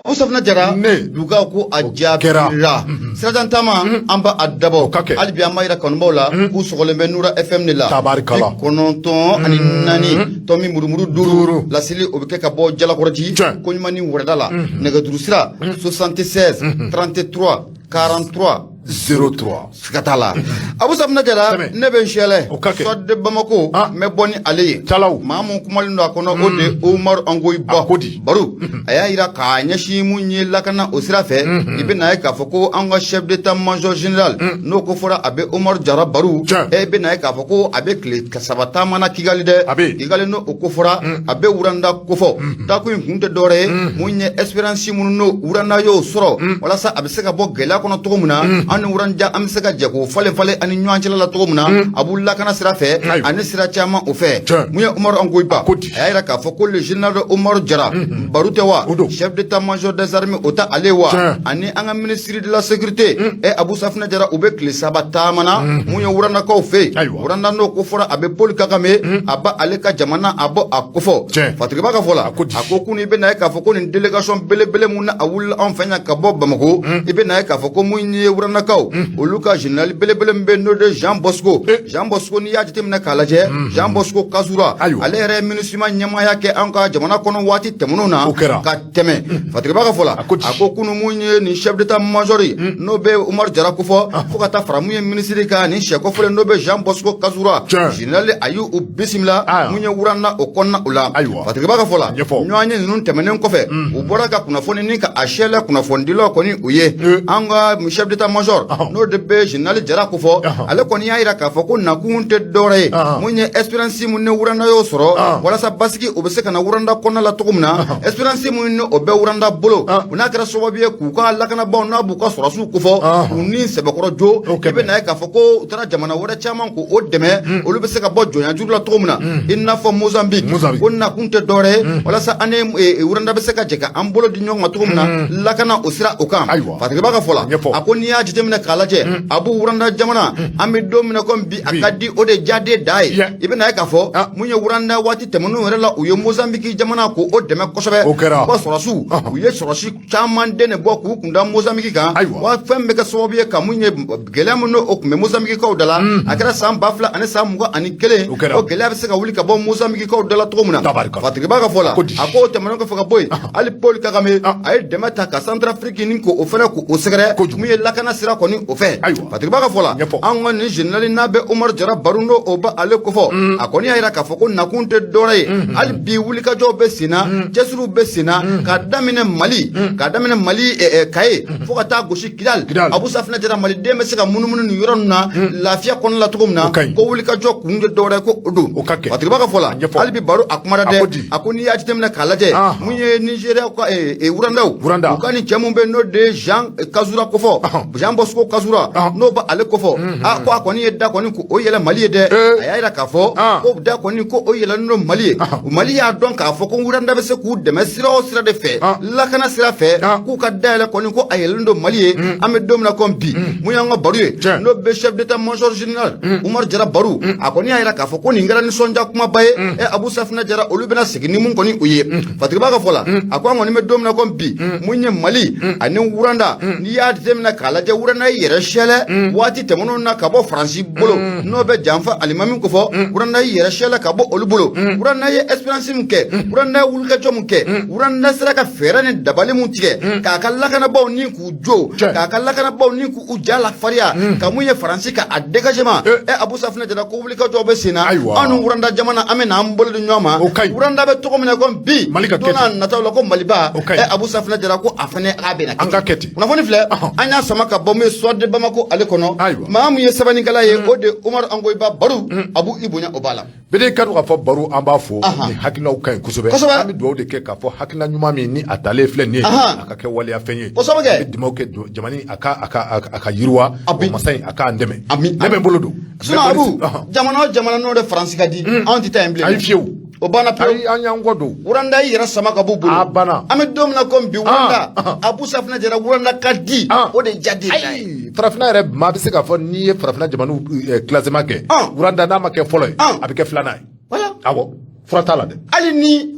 Abu Safinɛ Jara. Ne. Duga ko a kɛra. jaabira sirajan taama, an b'a a dabɔ. O ka kɛ. Hali bi an b'a yira kanubaw la k'u sɔgɔlen bɛ Nura FM de la. Tabarikala. 94 tomi murumuru 5. 5. Laseli o bɛ kɛ ka bɔ Jalakɔrɔji Koɲuman ni wɛrɛda la. Nɛgɛjuru sira 76 33 43 03. Siga t'a la, Abu Safinɛ Jara. Tɛmɛ. Ne bɛ n sɛlɛ. O ka kɛ. Soir de Bamako. N bɛ bɔ ni ale ye. Calaw. Maa mun kumalen don a kɔnɔ, o de ye Umaru Angoyi Ba. A ko di? Baro a y'a yira k'a ɲɛsin mun ye lakana o sira fɛ, i bɛ na ye k'a fɔ ko an ka chef d'état major général, n'o ko fɔra a bɛ Umaru Jara Baru. E bɛ na ye k'a fɔ ko a bɛ tile 3 taama na Kigali dɛ. A bɛ yen. Kigali, n'o o ko fɔra a bɛ Rwanda kofɔ. Taakun in kun tɛ dɔwɛrɛ ye, mun ye expérience minnu n'o Rwanda y'o sɔrɔ walasa a bɛ se ka bɔ gɛlɛya kɔnɔ cogo min na, an ni Rwanda an bɛ se ka jɛ k'o falen falen ani ɲɔgɔn cɛla la cogo min na, a b'u lakana sira fɛ ani sira caman o fɛ. Mun ye Umaru Angoyi Ba? A ko di? A y'a yira k'a fɔ ko le général Umaru Jara Baru tɛ wa? O don. Chef d'état-major des armées, o tɛ ale wa? Ani an ka ministre de la sécurité, e Abu Safinɛ Jara, u bɛ tile 3 taama na mun ye Rwandakaw fɛ yen. Rwanda, n'o ko fɔra a bɛ Paul Kagame, a ba ale ka jamana a bɔ a kofɔ. Fatigiba ka fɔ la, A ko di? a ko kunu i bɛ na ye k'a fɔ ko nin délégation belebele mun na a wulila anw fɛ yan ka bɔ Bamako, i bɛ na ye k'a fɔ ko mun ye Rwandakaw olu ka général belebele min bɛ yen, n'o de Jean Bosco. Jean Bosco, n'i y'a jateminɛ k'a lajɛ, Jean Bosco Kazura, ale yɛrɛ ye MINUSMA ɲɛmaaya kɛ an ka jamana kɔnɔ waati tɛmɛnenw na O kɛra. ka tɛmɛ. Fatigiba ka fɔ la, A ko di? a ko kunu mun ye nin chef d'état major ye, n'o bɛ Umaru Jara kofɔ, fo ka taa fara mun ye ministre ka nin sɛ kɔfɔlen, n'o bɛ Jean Bosco Kazura, général a y'u bisimila mun ye Rwanda o kɔnɔna o la. Fatigiba ka fɔ la, Ɲɛfɔ. ɲɔgɔn ye ninnu tɛmɛnen kɔfɛ, u bɔra ka kunnafoni ni ka a sɛlɛ kunnafonidilaw kɔni u ye. An ka chef d'état major, n'o de bɛ général Jara kofɔ, ale kɔni y'a yira k'a fɔ ko nakun tɛ dɔwɛrɛ ye, mun ye expérience mun ni Rwanda y'o sɔrɔ walasa basigi o bɛ se ka na Rwanda kɔnɔna la cogo min na, expérience mun ni o bɛ Rwanda bolo, o n'a kɛra sababu ye k'u ka lakanabaaw n'a b'u ka sɔrɔsiw kofɔ u ni sɛbɛkɔrɔ jo. O I kɛmɛ. bɛ na ye k'a fɔ ko u taara jamana wɛrɛ caman k'o dɛmɛ, olu bɛ se ka bɔ jɔnya juru la cogo min na, i n'a fɔ Mozambique. Mozambique. Ko nakun tɛ dɔwɛrɛ ye walasa an ni Rwanda bɛ se ka jɛ ka an bolo di ɲɔgɔn ma cogo min na lakana o sira o kan. Fatigiba ka fɔ la, Ɲɛfɔ. a ko n'i y'a jateminɛ k'a lajɛ, a b'u Rwanda jamana, an bɛ don min na komi bi, a ka di o de jaden da ye. I bɛ na ye k'a fɔ mun ye Rwanda waati tɛmɛnenw yɛrɛ la, u ye Mozambique jamana k'o dɛmɛ kosɛbɛ. O kɛra. U ka sɔrɔsiw, u ye sɔrɔsi caman den de bɔ k'u kunda Mozambique kan. Wa fɛn bɛ kɛ sababu ye ka mun ye gɛlɛya min n'o o tun bɛ Mozambiquekaw da la, a kɛra san 2021 O kɛra. o gɛlɛya bɛ se ka wuli ka bɔ Mozambiquekaw da la cogo min na. Tabarikala. Fatigiba ka fɔ la, Ko di? a ko o tɛmɛnen kɔfɛ ka bɔ yen, hali Paul Kagame a ye dɛmɛ ta ka Centrafrique ni k'o fɛnɛ k'o sɛgɛrɛ Kojugu. mun ye lakana sira kɔni o fɛ. Fatigiba ka fɔ la, Ɲɛfɔ. an ka nin général n'a bɛ Umaru Jara Baru, n'o o ba ale kofɔ, a kɔni y'a yira k'a fɔ ko nakun tɛ dɔwɛrɛ ye, hali bi wulikajɔw bɛ sen na, cɛsiriw bɛ sen na, k'a daminɛ Mali, k'a daminɛ Mali Kaye fo ka taa gosi Kidal. Kidal. Abu Safinɛ Jara, maliden bɛ se ka munumunu nin yɔrɔ ninnu na lafiya kɔnɔna la cogo min na, O ka ɲi. ko wulikajɔ kun tɛ dɔwɛrɛ ye ko o don. O ka kɛ. Fatigiba ka fɔ la, Ɲɛfɔ. hali bi baro a kumara A ko dɛ. di? A ko n'i y'a jateminɛ k'a lajɛ, mun ye Nigéria ka Rwandaw Rwanda. u ka nin cɛ mun bɛ yen, n'o de ye Jean Kazura kofɔ, Jean Bosco Kazura, n'o b'ale kofɔ, a ko a kɔni ye da kɔni ko o yɛlɛ Mali ye dɛ. A y'a yira k'a fɔ ko da kɔni ko o yɛlɛlen don Mali ye. Mali y'a dɔn k'a fɔ ko Rwanda bɛ se k'u dɛmɛ sira o sira de fɛ, lakana sira fɛ, k'u ka dayɛlɛ kɔni ko a yɛlɛlen don Mali ye. An bɛ don min na komi bi, mun y'an ka baro ye, n'o bɛ chef d'état major général Umaru Jara Baru, a kɔni y'a yira k'a fɔ ko nin kɛra nisɔndiya kumaba ye. E Abu Safinɛ Jara, olu bɛna segin ni mun kɔni o ye. Fatigiba ka fɔ la, a ko an kɔni bɛ don min na komi bi, mun ye Mali ani Rwanda, n'i y'a jateminɛ k'a lajɛ, Rwanda y'i yɛrɛ sɛlɛ waati tɛmɛnenw na ka bɔ Faransi bolo, n'o bɛ janfa alimami kofɔ. Rwanda y'i yɛrɛ sɛlɛ ka bɔ olu bolo. Rwanda ye expérience min kɛ, Rwanda ye wulikajɔ min kɛ, Rwanda sera ka fɛɛrɛ ni dabali mun tigɛ k'a ka lakanabaaw ni k'u jo, k'a ka lakanabaaw ni k'u ja lafariya ka mun ye Faransi ka a dégagement. E Abu Safinɛ Jara, ko wulikajɔ bɛ sen na. Anw ni Rwanda jamana, an bɛ n'an bolo di ɲɔgɔn ma. O ka ɲi. Rwanda bɛ cogo min na komi bi, Mali ka kɛ don n'a ten. nataw la ko Maliba. O ka ɲi. E Abu Safinɛ Jara, ko a fana k'a bɛna. An ka kɛ ten. Kunnafoni filɛ, an y'a sama ka bɔ mun ye Soir de Bamako ale kɔnɔ. Maa mun ye sɛbɛnnikɛla ye, o de Umaru Angoyiba Baru. Abu, i bonya o b'a la. Bɛɛ ka dɔn k'a fɔ baro, an b'a fo. Ni hakilinaw ka ɲi kosɛbɛ. An bɛ dugawu de kɛ k'a fɔ hakilina ɲuman min ni a talen filɛ nin ye, a ka kɛ waleya fɛn ye. Kosɛbɛ kɛ. An bɛ dugawu kɛ jamana in a ka yiriwa. Ami. O masa in a k'an dɛmɛ. Ami. Ne bɛ n bolo don. Sinon Abu, jamana o jamana n'o de Faransi ka di, anw tɛ taa yen bilen. Ayi, fiyewu. O banna pewu. Ayi, an y'an kɔ don. Rwanda y'i yɛrɛ sama ka b'u bolo. A banna. An bɛ don min na komi bi, Rwanda, Abu Safinɛ Jara, Rwanda ka di o de jaden da ye. Ayi, farafinna yɛrɛ, maa bɛ se k'a fɔ n'i ye farafinna jamanaw classement kɛ, Rwanda n'a ma kɛ fɔlɔ ye, a bɛ kɛ filanan ye. Voilà. Awɔ. Fura t'a la dɛ. Hali ni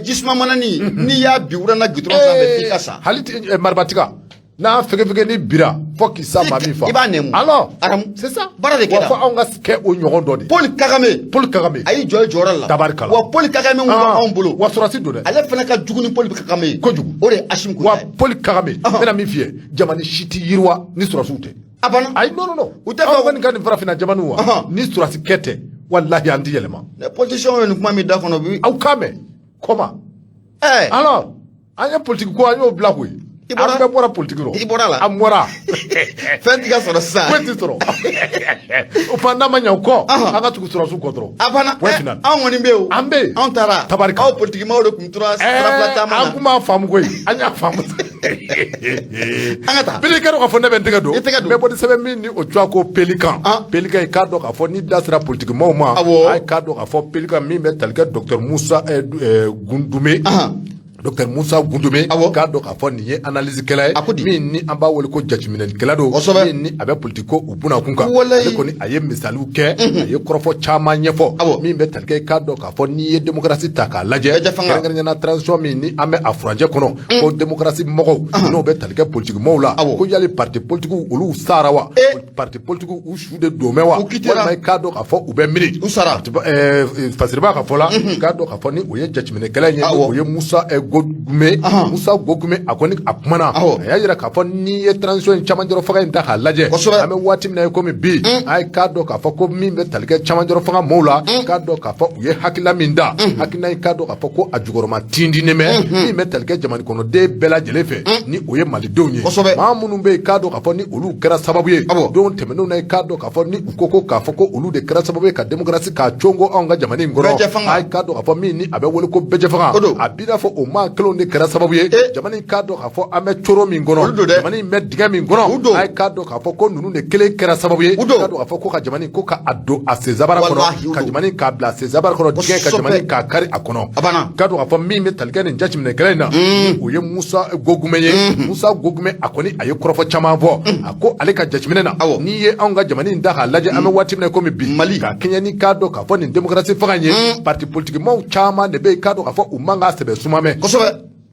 jisuma manani, n'i y'a bi wurana gidɔrɔn sanfɛ, f'i ka sa. Hali maribatiga n'a fɛgɛfɛgɛ ni bira fo k'i sa, maa min fa. I b'a nɛmu. Alors, Aramu. c'est ça. Baara de Wa kɛra. fo anw ka kɛ o ɲɔgɔn dɔ de. Paul Kagame. Paul Kagame. A y'i jɔ i jɔyɔrɔ la. Tabarikala. Wa Paul Kagame mun bɛ anw bolo, Wa sɔrɔsi don dɛ. Ale fana ka jugu ni Paul Kagame ye. Kojugu. O de ye Assimi Wa Goïta ye. Paul Kagame, n bɛna min f'i ye, jamana si ti yiriwa ni sɔrɔsiw tɛ. A banna. Ayi, non, non, non. U tɛ fɛ. Anw kɔni ka nin farafinna jamanaw wa, ni sɔrɔsi kɛ tɛ, walahi an ti yɛlɛma. Ne politicien ye nin kuma min da kɔnɔ bi. Aw k'a mɛn comment? Alors, an ye politique ko, an y'o bila koyi. I bɔra- An bɛɛ bɔra politique rɔ. I bɔra la. An bɔra. Fɛn ti ka sɔrɔ sisan. Foyi ti sɔrɔ o fana, n'a ma ɲɛ o kɔ, an ka tugu sɔrɔsiw kɔ dɔrɔn. A banna. Point final. Anw kɔni bɛ yen o. An bɛ yen. Anw taara. Tabarika. Aw politikimaw de tun tora sira fila taama An na. kun b'a faamu koyi, an y'a faamu. An ka taa. Bili kɛ dɔn k'a fɔ ne bɛ n tɛgɛ don. I tɛgɛ don. N bɛ bɔ ni sɛbɛn min ni o tɔgɔ ko Pelikan. Pelikan, i k'a dɔn k'a fɔ ni da sera politikimaw ma, a ye k'a dɔn k'a fɔ Pelikan min bɛ tali kɛ docteur Musa Gundume. Docteur Musa Gundume, k'a dɔn k'a fɔ nin ye analyse kɛla ye. A ko di? Min ni an b'a wele ko jateminɛlikɛla don. Min ni a bɛ politique ko u buna kun kan. Ale kɔni, a ye misaliw kɛ, a ye kɔrɔfɔ caman ɲɛfɔ. Min bɛ tali kɛ, i k'a dɔn k'a fɔ n'i ye démocratie ta k'a lajɛ, Bɛɛ fanga. kɛrɛnkɛrɛnnenya la transition min ni an bɛ a furancɛ kɔnɔ, ko démocratie mɔgɔw n'o bɛ tali kɛ politique mɔgɔw la, ko yali parti politique olu sara wa? Parti politique u su de don bɛ wa? U quittera. Walima i k'a dɔn k'a fɔ u bɛ miiri. U sara. Fasiriba ka fɔ la, k'a dɔn k'a fɔ ni o ye jateminɛkɛla in ye, ni o ye Musa Gogume. Musa Gogume, a kɔni a kumana. A y'a jira k'a fɔ n'i ye transition in camancɛrɔ fanga in ta k'a lajɛ, an bɛ waati min na i komi bi, a ye k'a dɔn k'a fɔ ko min bɛ tali kɛ camancɛrɔ fanga mɔɔw la, k'a dɔn k'a fɔ u ye hakilila min da, hakilila in, k'a dɔn k'a fɔ ko a jukɔrɔma tindinen bɛ, min bɛ tali kɛ jamana kɔnɔden bɛɛ lajɛlen fɛ, ni o ye malidenw ye. Maa minnu bɛ yen, k'a dɔn k'a fɔ ni olu kɛra sababu ye don tɛmɛnenw na, i k'a dɔn k'a fɔ ni u ko ko k'a fɔ ko olu de kɛra sababu ye ka démocratie k'a congo anw ka jamana in kɔnɔ, Bɛɛjɛ fanga. a ye k'a dɔn k'a fɔ min ni a bɛ wele ko bɛɛjɛ fanga, O don. a b'i n'a fɔ o maa kelenw de kɛra sababu ye jamana in, k'a dɔn k'a fɔ an bɛ coro min Olu kɔnɔ, don dɛ. jamana in bɛ dingɛ min kɔnɔ, U don. a ye k'a dɔn k'a fɔ ko ninnu de kelen kɛra sababu ye, U don. k'a dɔn k'a fɔ ko ka jamana in ko ka a don a senzabara Walahi, kɔnɔ, u ka don. jamana in k'a bila a senzabara kɔnɔ, dingɛ ka jamana in k'a kari a kɔnɔ. A banna. K'a dɔn k'a fɔ min bɛ tali kɛ nin jateminɛkɛla in na, o ye Musa Gogume ye. Musa Gogume, a kɔni a ye kɔrɔfɔ caman fɔ. A ko ale ka jateminɛ na, n'i ye anw ka jamana in ta k'a lajɛ, an bɛ waati min na komi bi, Mali. ka kɛɲɛ ni k'a dɔn k'a fɔ nin démocratie fanga in ye, parti politique maaw caman de bɛ yen, k'a dɔn k'a fɔ u man k'a sɛbɛ suma mɛn.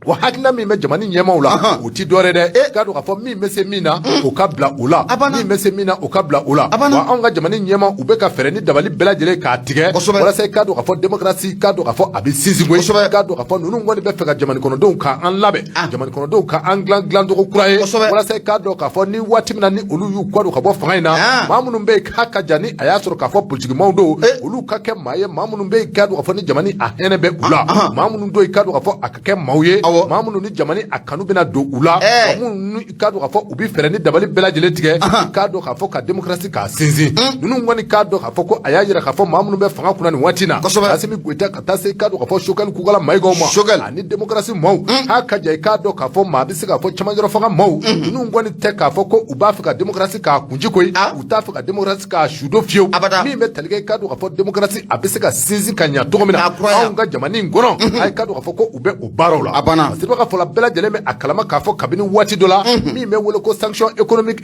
Wa hakilina min bɛ jamana ɲɛmaaw la, o ti dɔwɛrɛ dɛ, k'a dɔn k'a fɔ min bɛ se min na, o ka bila o la. A banna. Min bɛ se min na, o ka bila o la. A banna. Wa anw ka jamana ɲɛmaaw, u bɛ ka fɛɛrɛ ni dabali bɛɛ lajɛlen k'a tigɛ walasa i k'a dɔn k'a fɔ démocratie, k'a dɔn k'a fɔ a bɛ sinsin koyi. K'a dɔn k'a fɔ ninnu kɔni bɛ fɛ ka jamana kɔnɔdenw k'an labɛn, jamana kɔnɔdenw k'an dilan dilancogo kura ye, walasa i k'a dɔn k'a fɔ ni waati min na ni olu y'u kɔ don ka bɔ fanga in na, maa minnu bɛ yen k'a ka jan ni a y'a sɔrɔ k'a fɔ politikimaw don, olu ka kɛ maa ye, maa minnu bɛ yen, k'a dɔn k'a fɔ ni jamana a hɛnɛ bɛ u la, maa minnu don, k'a dɔn k'a fɔ a ka kɛ maaw ye, maa minnu ni jamana a kanu bɛna don u la, maa minnu ni k'a dɔn k'a fɔ u bɛ fɛɛrɛ ni dabali bɛɛ lajɛlen tigɛ, k'a dɔn k'a fɔ ka démocratie k'a sinsin. Ninnu kɔni, k'a dɔn k'a fɔ ko a y'a jira k'a fɔ maa minnu bɛ fanga kunna nin waati in na, Asimi Goyita ka taa se k'a dɔn k'a fɔ Choguel Kokala Mayigaw ma, Choguel. ani démocratie maaw, k'a ka jan i k'a dɔn k'a fɔ maa bɛ se k'a fɔ camancɛrɔ fanga maaw ninnu kɔni tɛ k'a fɔ ko u b'a fɛ ka démocratie k'a kunci koyi, u t'a fɛ ka démocratie k'a sudo fiyewu. Abada. Min bɛ tali kɛ, k'a dɔn k'a fɔ démocratie a bɛ se ka sinsin ka ɲa cogo min na K'a kuraya. anw ka jamana in kɔnɔ, a ye k'a dɔn k'a fɔ ko u bɛ o baaraw la. A banna. Parce que ka fɔ la, bɛɛ lajɛlen bɛ a kalama k'a fɔ kabini waati dɔ la, min bɛ wele ko sanction économique,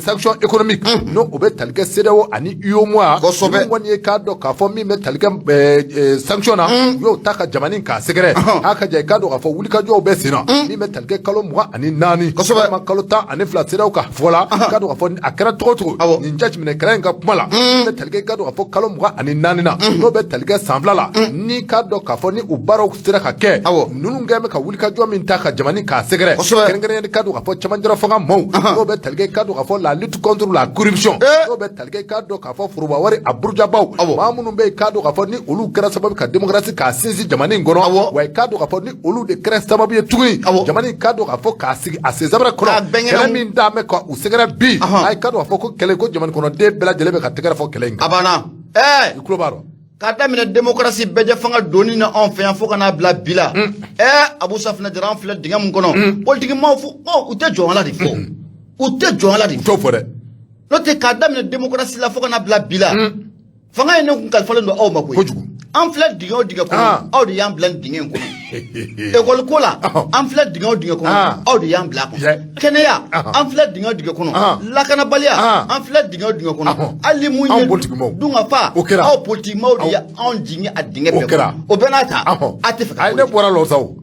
sanction économique, n'o o bɛ tali kɛ CEDEAO ani UEMOA. Ninnu kɔni ye k'a dɔn k'a fɔ min bɛ tali kɛ sanction na, u y'o ta ka jamana in k'a sɛgɛrɛ. A ka jan i k'a dɔn k'a fɔ wulikajɔw bɛ sen na, min bɛ tali kɛ kalo 24, walima kalo 12 CEDEAO ka fɔ la, k'a dɔn k'a fɔ a kɛra cogo o cogo, nin jateminɛkɛla in ka kuma la, min bɛ tali kɛ, k'a dɔn k'a fɔ kalo 24 na, n'o bɛ tali kɛ san 2 la, ni k'a dɔn k'a fɔ ni u baaraw sera ka kɛ, ninnu kɛlen bɛ ka wulikajɔ min ta ka jamana k'a sɛgɛrɛ, kɛrɛnkɛrɛnnenya k'a dɔn k'a fɔ camancɛrɔ fanga maaw, n'o bɛ tali kɛ, k'a dɔn k'a fɔ la lutte contre la corruption, n'o bɛ tali kɛ, k'a dɔn k'a fɔ foroba wari a burujabaw, maa minnu bɛ yen, k'a dɔn k'a fɔ ni olu kɛra sababu ka démocratie k'a sinsin jamana in kɔnɔ, wa k'a dɔn k'a fɔ ni olu de kɛra sababu ye tuguni jamana in, k'a dɔn k'a fɔ k'a sigi a sensabara kɔnɔ, kɛlɛ min d'a bɛ ka u sɛgɛrɛ bi, a ye k'a dɔn k'a fɔ ko kɛlɛ ko jamana kɔnɔden bɛɛ lajɛlen bɛ ka tɛgɛrɛ fɔ kɛlɛ in kan. A banna. I tulo b'a rɔ. K'a daminɛ démocratie bɛɛjɛ fanga donni na anw fɛ yan fo ka n'a bila bi la, Abu Safinɛ Jara, an filɛ dingɛ mun kɔnɔ, politiki maaw fo u tɛ jɔn ala de fɔ, u tɛ jɔn ala de fɔ. U t'o fɔ dɛ. N'o tɛ, k'a daminɛ démocratie la fo ka n'a bila bi la, fanga in ne kun kalifalen don aw ma koyi. Kojugu. An filɛ dingɛ o dingɛ kɔnɔ, aw de y'an bila nin dingɛ in kɔnɔ. Ekɔli ko la, an filɛ dingɛ o dingɛ kɔnɔ, aw de y'an bila a kɔnɔ. Kɛnɛya, an filɛ dingɛ o dingɛ kɔnɔ. Lakanabaliya, an filɛ dingɛ o dingɛ kɔnɔ. Hali mun ye dunkafa, aw politikimaaw de y'anw jigin a dingɛ bɛɛ kɔnɔ. O bɛɛ n'a ta, a tɛ fɛ ka. Ayi, ne bɔra la sa o.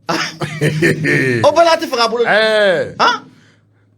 O bɛɛ n'a tɛ fɛ ka bolo.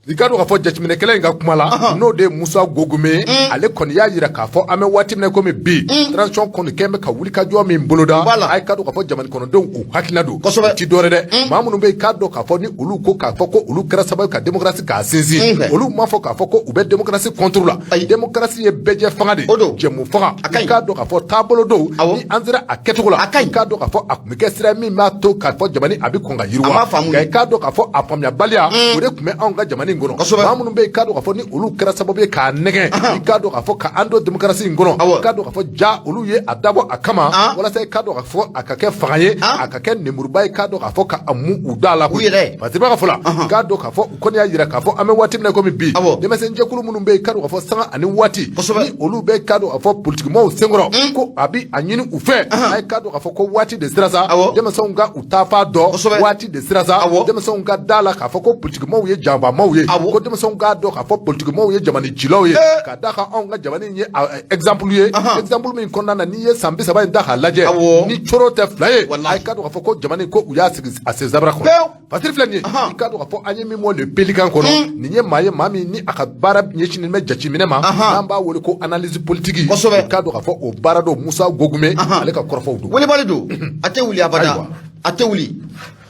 I ka dɔn k'a fɔ jateminɛkɛla in ka kuma la, n'o de ye Musa Gogume, ale kɔni y'a jira k'a fɔ an bɛ waati min na komi bi, transition kɔni kɛn bɛ ka wulikajɔ min boloda, a ye ka dɔn k'a fɔ jamana kɔnɔdenw u hakilina don. Kosɛbɛ. Ti dɔwɛrɛ dɛ, maa minnu bɛ yen k'a dɔn k'a fɔ ni olu ko k'a fɔ ko olu kɛra sababu ka démocratie k'a sinsin, olu m'a fɔ k'a fɔ ko u bɛ démocratie contre la. Démocratie ye bɛɛjɛ fanga de ye, jɛmu fanga. I k'a dɔn k'a fɔ taabolo don, ni an sera a kɛcogo la, i k'a dɔn k'a fɔ a tun bɛ kɛ sira min b'a to k'a fɔ jamana a bɛ kɔn ka yiriwa. Nka i k'a dɔn k'a fɔ a faamuyabaliya, o de tun bɛ anw ka jamana in kɔnɔ. Maa minnu bɛ yen k'a dɔn k'a fɔ ni olu kɛra sababu ye k'a nɛgɛn, i k'a dɔn k'a fɔ k'an don démocratie in kɔnɔ, i k'a dɔn k'a fɔ ja olu ye a dabɔ a kama walasa i k'a dɔn k'a fɔ a ka kɛ fanga ye, a ka kɛ nemuruba ye, k'a dɔn k'a fɔ ka mun u da la koyi. Parce que b'a ka fɔ la, k'a dɔn k'a fɔ u kɔni y'a jira k'a fɔ an bɛ waati min na komi bi, denmisɛnjɛkulu minnu bɛ yen k'a dɔn k'a fɔ sanga ani waati ni olu bɛ k'a dɔn k'a fɔ politikimaaw senkɔrɔ, ko a bɛ a ɲini u fɛ, a ye k'a dɔn k'a fɔ ko waati de sera sa, denmisɛnw ka u taafa dɔn, waati de sera sa, denmisɛnw ka da la k'a fɔ ko politikimaaw ye janfamaaw ye, ko denmisɛnw k'a dɔn k'a fɔ politikimaaw ye jamana cilaw ye, ka d'a kan anw ka jamana in ye exemple ye, exemple min kɔnɔna na n'i ye san 30 in ta k'a lajɛ, ni coro tɛ fila ye, a ye k'a dɔn k'a fɔ ko jamana in ko u y'a sigi a sen sabara kɔnɔ. Fasiri filɛ nin ye, i k'a dɔn k'a fɔ an ye min bɔ le Pélican kɔnɔ, nin ye maa ye, maa min ni a ka baara ɲɛsinnen bɛ jateminɛ ma, n'an b'a wele ko analyse politique, i k'a dɔn k'a fɔ o baara don Musa Gogume, ale ka kɔrɔfɔw don. Wulibali don, a tɛ wuli abada, a tɛ wuli.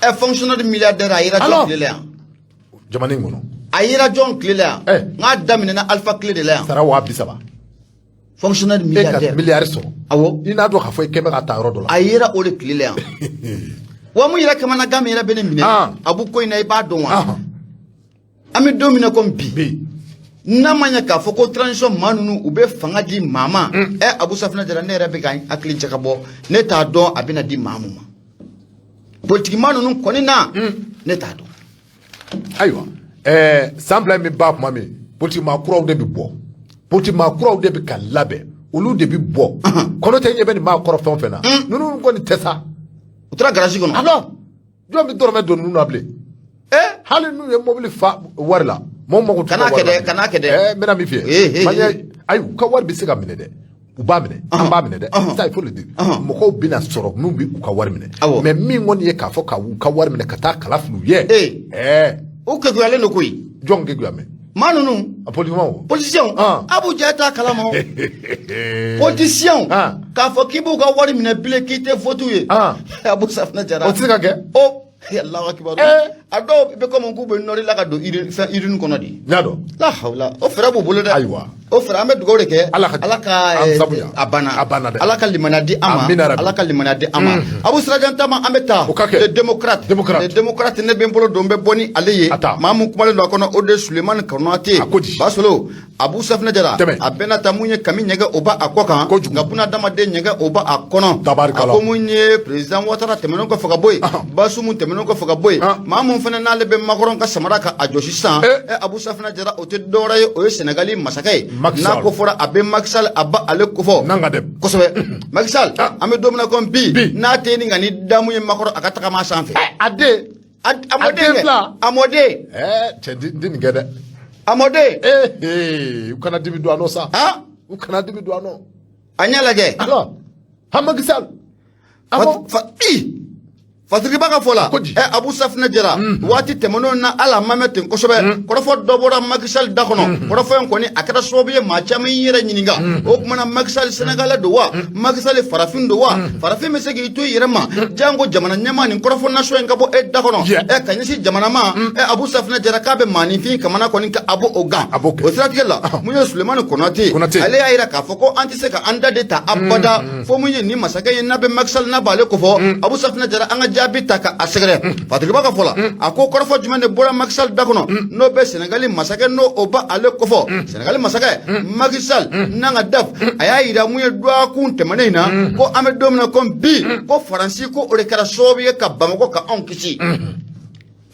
Ɛ, fonctionnaire milliardaire, a yera jɔn tile la yan? Jamana in kɔnɔ. A yera jɔn tile la yan? N k'a daminɛna Alpha tile de la yan. Sara 30 000. Fonctionnaire milliardaire. E ka miliyari sɔrɔ. Awɔ. I n'a dɔn k'a fɔ i kɛn bɛ ka taa yɔrɔ dɔ la. A yera o de tile la yan. Wa mun yɛrɛ kamanagan min yɛrɛ bɛ ne minɛ, a b'u ko in na, i b'a dɔn wa? An bɛ don min na komi bi, n'a ma ɲɛ k'a fɔ ko transition maa ninnu u bɛ fanga di maa ma, ɛ, Abu Safinɛ Jara, ne yɛrɛ bɛ ka hakili jagabɔ, ne t'a dɔn a bɛna di maa mun ma. Politiki maa ninnu kɔni na, ne t'a dɔn. Ayiwa, san 2 in bɛ ban tuma min, politiki maa kuraw de bɛ bɔ, politiki maa kuraw de bɛ ka labɛn, olu de bɛ bɔ. Kɔnɔ tɛ ɲɛ bɛ nin maa kɔrɔ fɛn o fɛn na, ninnu kɔni tɛ sa. U taara garage kɔnɔ. Alors, jɔn bɛ dɔrɔmɛ don ninnu na bilen? Hali n'u ye mobili fa wari la, mɔgɔ mago t'u ka wari la. Kana kɛ dɛ, kana kɛ dɛ. N bɛna min f'i ye. Ayi, u ka wari bɛ se ka minɛ dɛ. U b'a minɛ, an b'a minɛ dɛ, ça il faut le dire. Mɔgɔw bɛna sɔrɔ min bɛ u ka wari minɛ, mais min kɔni ye k'a fɔ ka u ka wari minɛ ka taa kala fili u ye. U kekuyalen don koyi. Jɔn kekuya mɛ? Maa ninnu. A politikimaw. Politiciens. Abu Jɛ t'a kalama o. Politiciens. K'a fɔ k'i b'u ka wari minɛ bilen k'i tɛ vote ye. Abu Safinɛ Jara. O tɛ se ka kɛ. O Allahu akibaru. A dɔw bɛ komi k'u bɛ nɔri la ka don fɛn urine kɔnɔ de. N y'a dɔn. La hawla, o fɛɛrɛ b'u bolo dɛ. Ayiwa. O fɛɛrɛ, an bɛ dugawu de kɛ. Ala ka Ala ka a banna. A banna dɛ. Ala ka limaniya di an ma. Ala ka limaniya di an ma. Abu Sirajan Tama, an bɛ taa. O ka kɛ. Le démocrate. Démocrate. Le démocrate, ne bɛ n bolo don, n bɛ bɔ ni ale ye. A ta. Maa mun kumalen don a kɔnɔ, o de ye Sulemani Konate. A ko di. Basolo. Abu Safinɛ Jara. Tɛmɛ. A bɛna ta mun ye kami ɲɛgɛn o b'a a kɔ kan. Kojugu. Nka buna adamaden ɲɛgɛn o b'a a kɔnɔ. Tabarikala. A ko mun ye président Ouattara tɛmɛnen kɔfɛ ka bɔ yen. Bazoum tɛmɛnen kɔfɛ ka bɔ yen. Maa mun fana n'ale bɛ Macron ka samara ka a jɔsi sisan. Abu Safinɛ Jara, o tɛ dɔwɛrɛ ye, o ye Sénégali masakɛ ye. N'a ko fɔra a bɛ Macky Sall, a ba ale kofɔ. Nanga dɛ. Kosɛbɛ. Macky Sall, an bɛ don min na komi bi, n'a tɛ nin ka ni damu ye Macron a ka tagama sanfɛ. A den. A mɔden kɛ. A mɔden. Cɛ di nin kɛ dɛ. A mɔden. U kana dimi don a nɔ sa. U kana dimi don a nɔ. A ɲɛ lajɛ. Alors, ha Macky Sall. Fatiriba ka fɔ la, Abu Safinɛ Jara, waati tɛmɛnenw na hali a ma mɛn ten kosɛbɛ, kɔrɔfɔ dɔ bɔra Macky Sall da kɔnɔ. Kɔrɔfɔ in kɔni a kɛra sababu ye maa caman y'i yɛrɛ ɲininka, o tuma na Macky Sall Sénégalais don wa, Macky Sall farafin don wa? Farafin bɛ se k'i to i yɛrɛ ma janko jamana ɲɛmaa nin kɔrɔfɔ nasɔn in ka bɔ e da kɔnɔ, ka ɲɛsin jamana ma. Abu Safinɛ Jara k'a bɛ maaninfin kamana kɔni ka a b'o o gan. O siratigɛ la, mun ye Sulemani Konate, ale y'a jira k'a fɔ ko an tɛ se ka an da de ta abada fo mun ye nin masakɛ ye n'a bɛ Macky Sall n'a b'ale kofɔ. Abu Safinɛ Jara, an ka jaabi ta ka a sɛgɛrɛ. Fatiriba ka fɔ la, a ko kɔrɔfɔ jumɛn de bɔra Macky Sall da kɔnɔ n'o bɛ Sénégali masakɛ n'o o ba ale kofɔ? Sénégali masakɛ Macky Sall n'an ka daf, a y'a yira mun ye dɔgɔkun tɛmɛnen in na ko an bɛ don min na komi bi, ko Faransi ko o de kɛra sababu ye ka Bamakɔ ka anw kisi.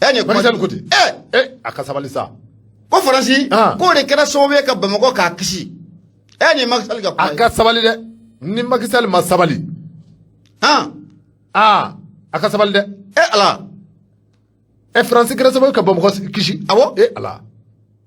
Macky Sall ko ten. A ka sabali sa. Ko Faransi k'o de kɛra sababu ye ka Bamakɔ k'a kisi. Nin ye Macky Sall ka kuma ye. A ka sabali dɛ, ni Macky Sall ma sabali. A ka sabali dɛ. E Ala. Ɛ, Faransi kɛra sababu ka Bamakɔ kisi. Awɔ. E Ala,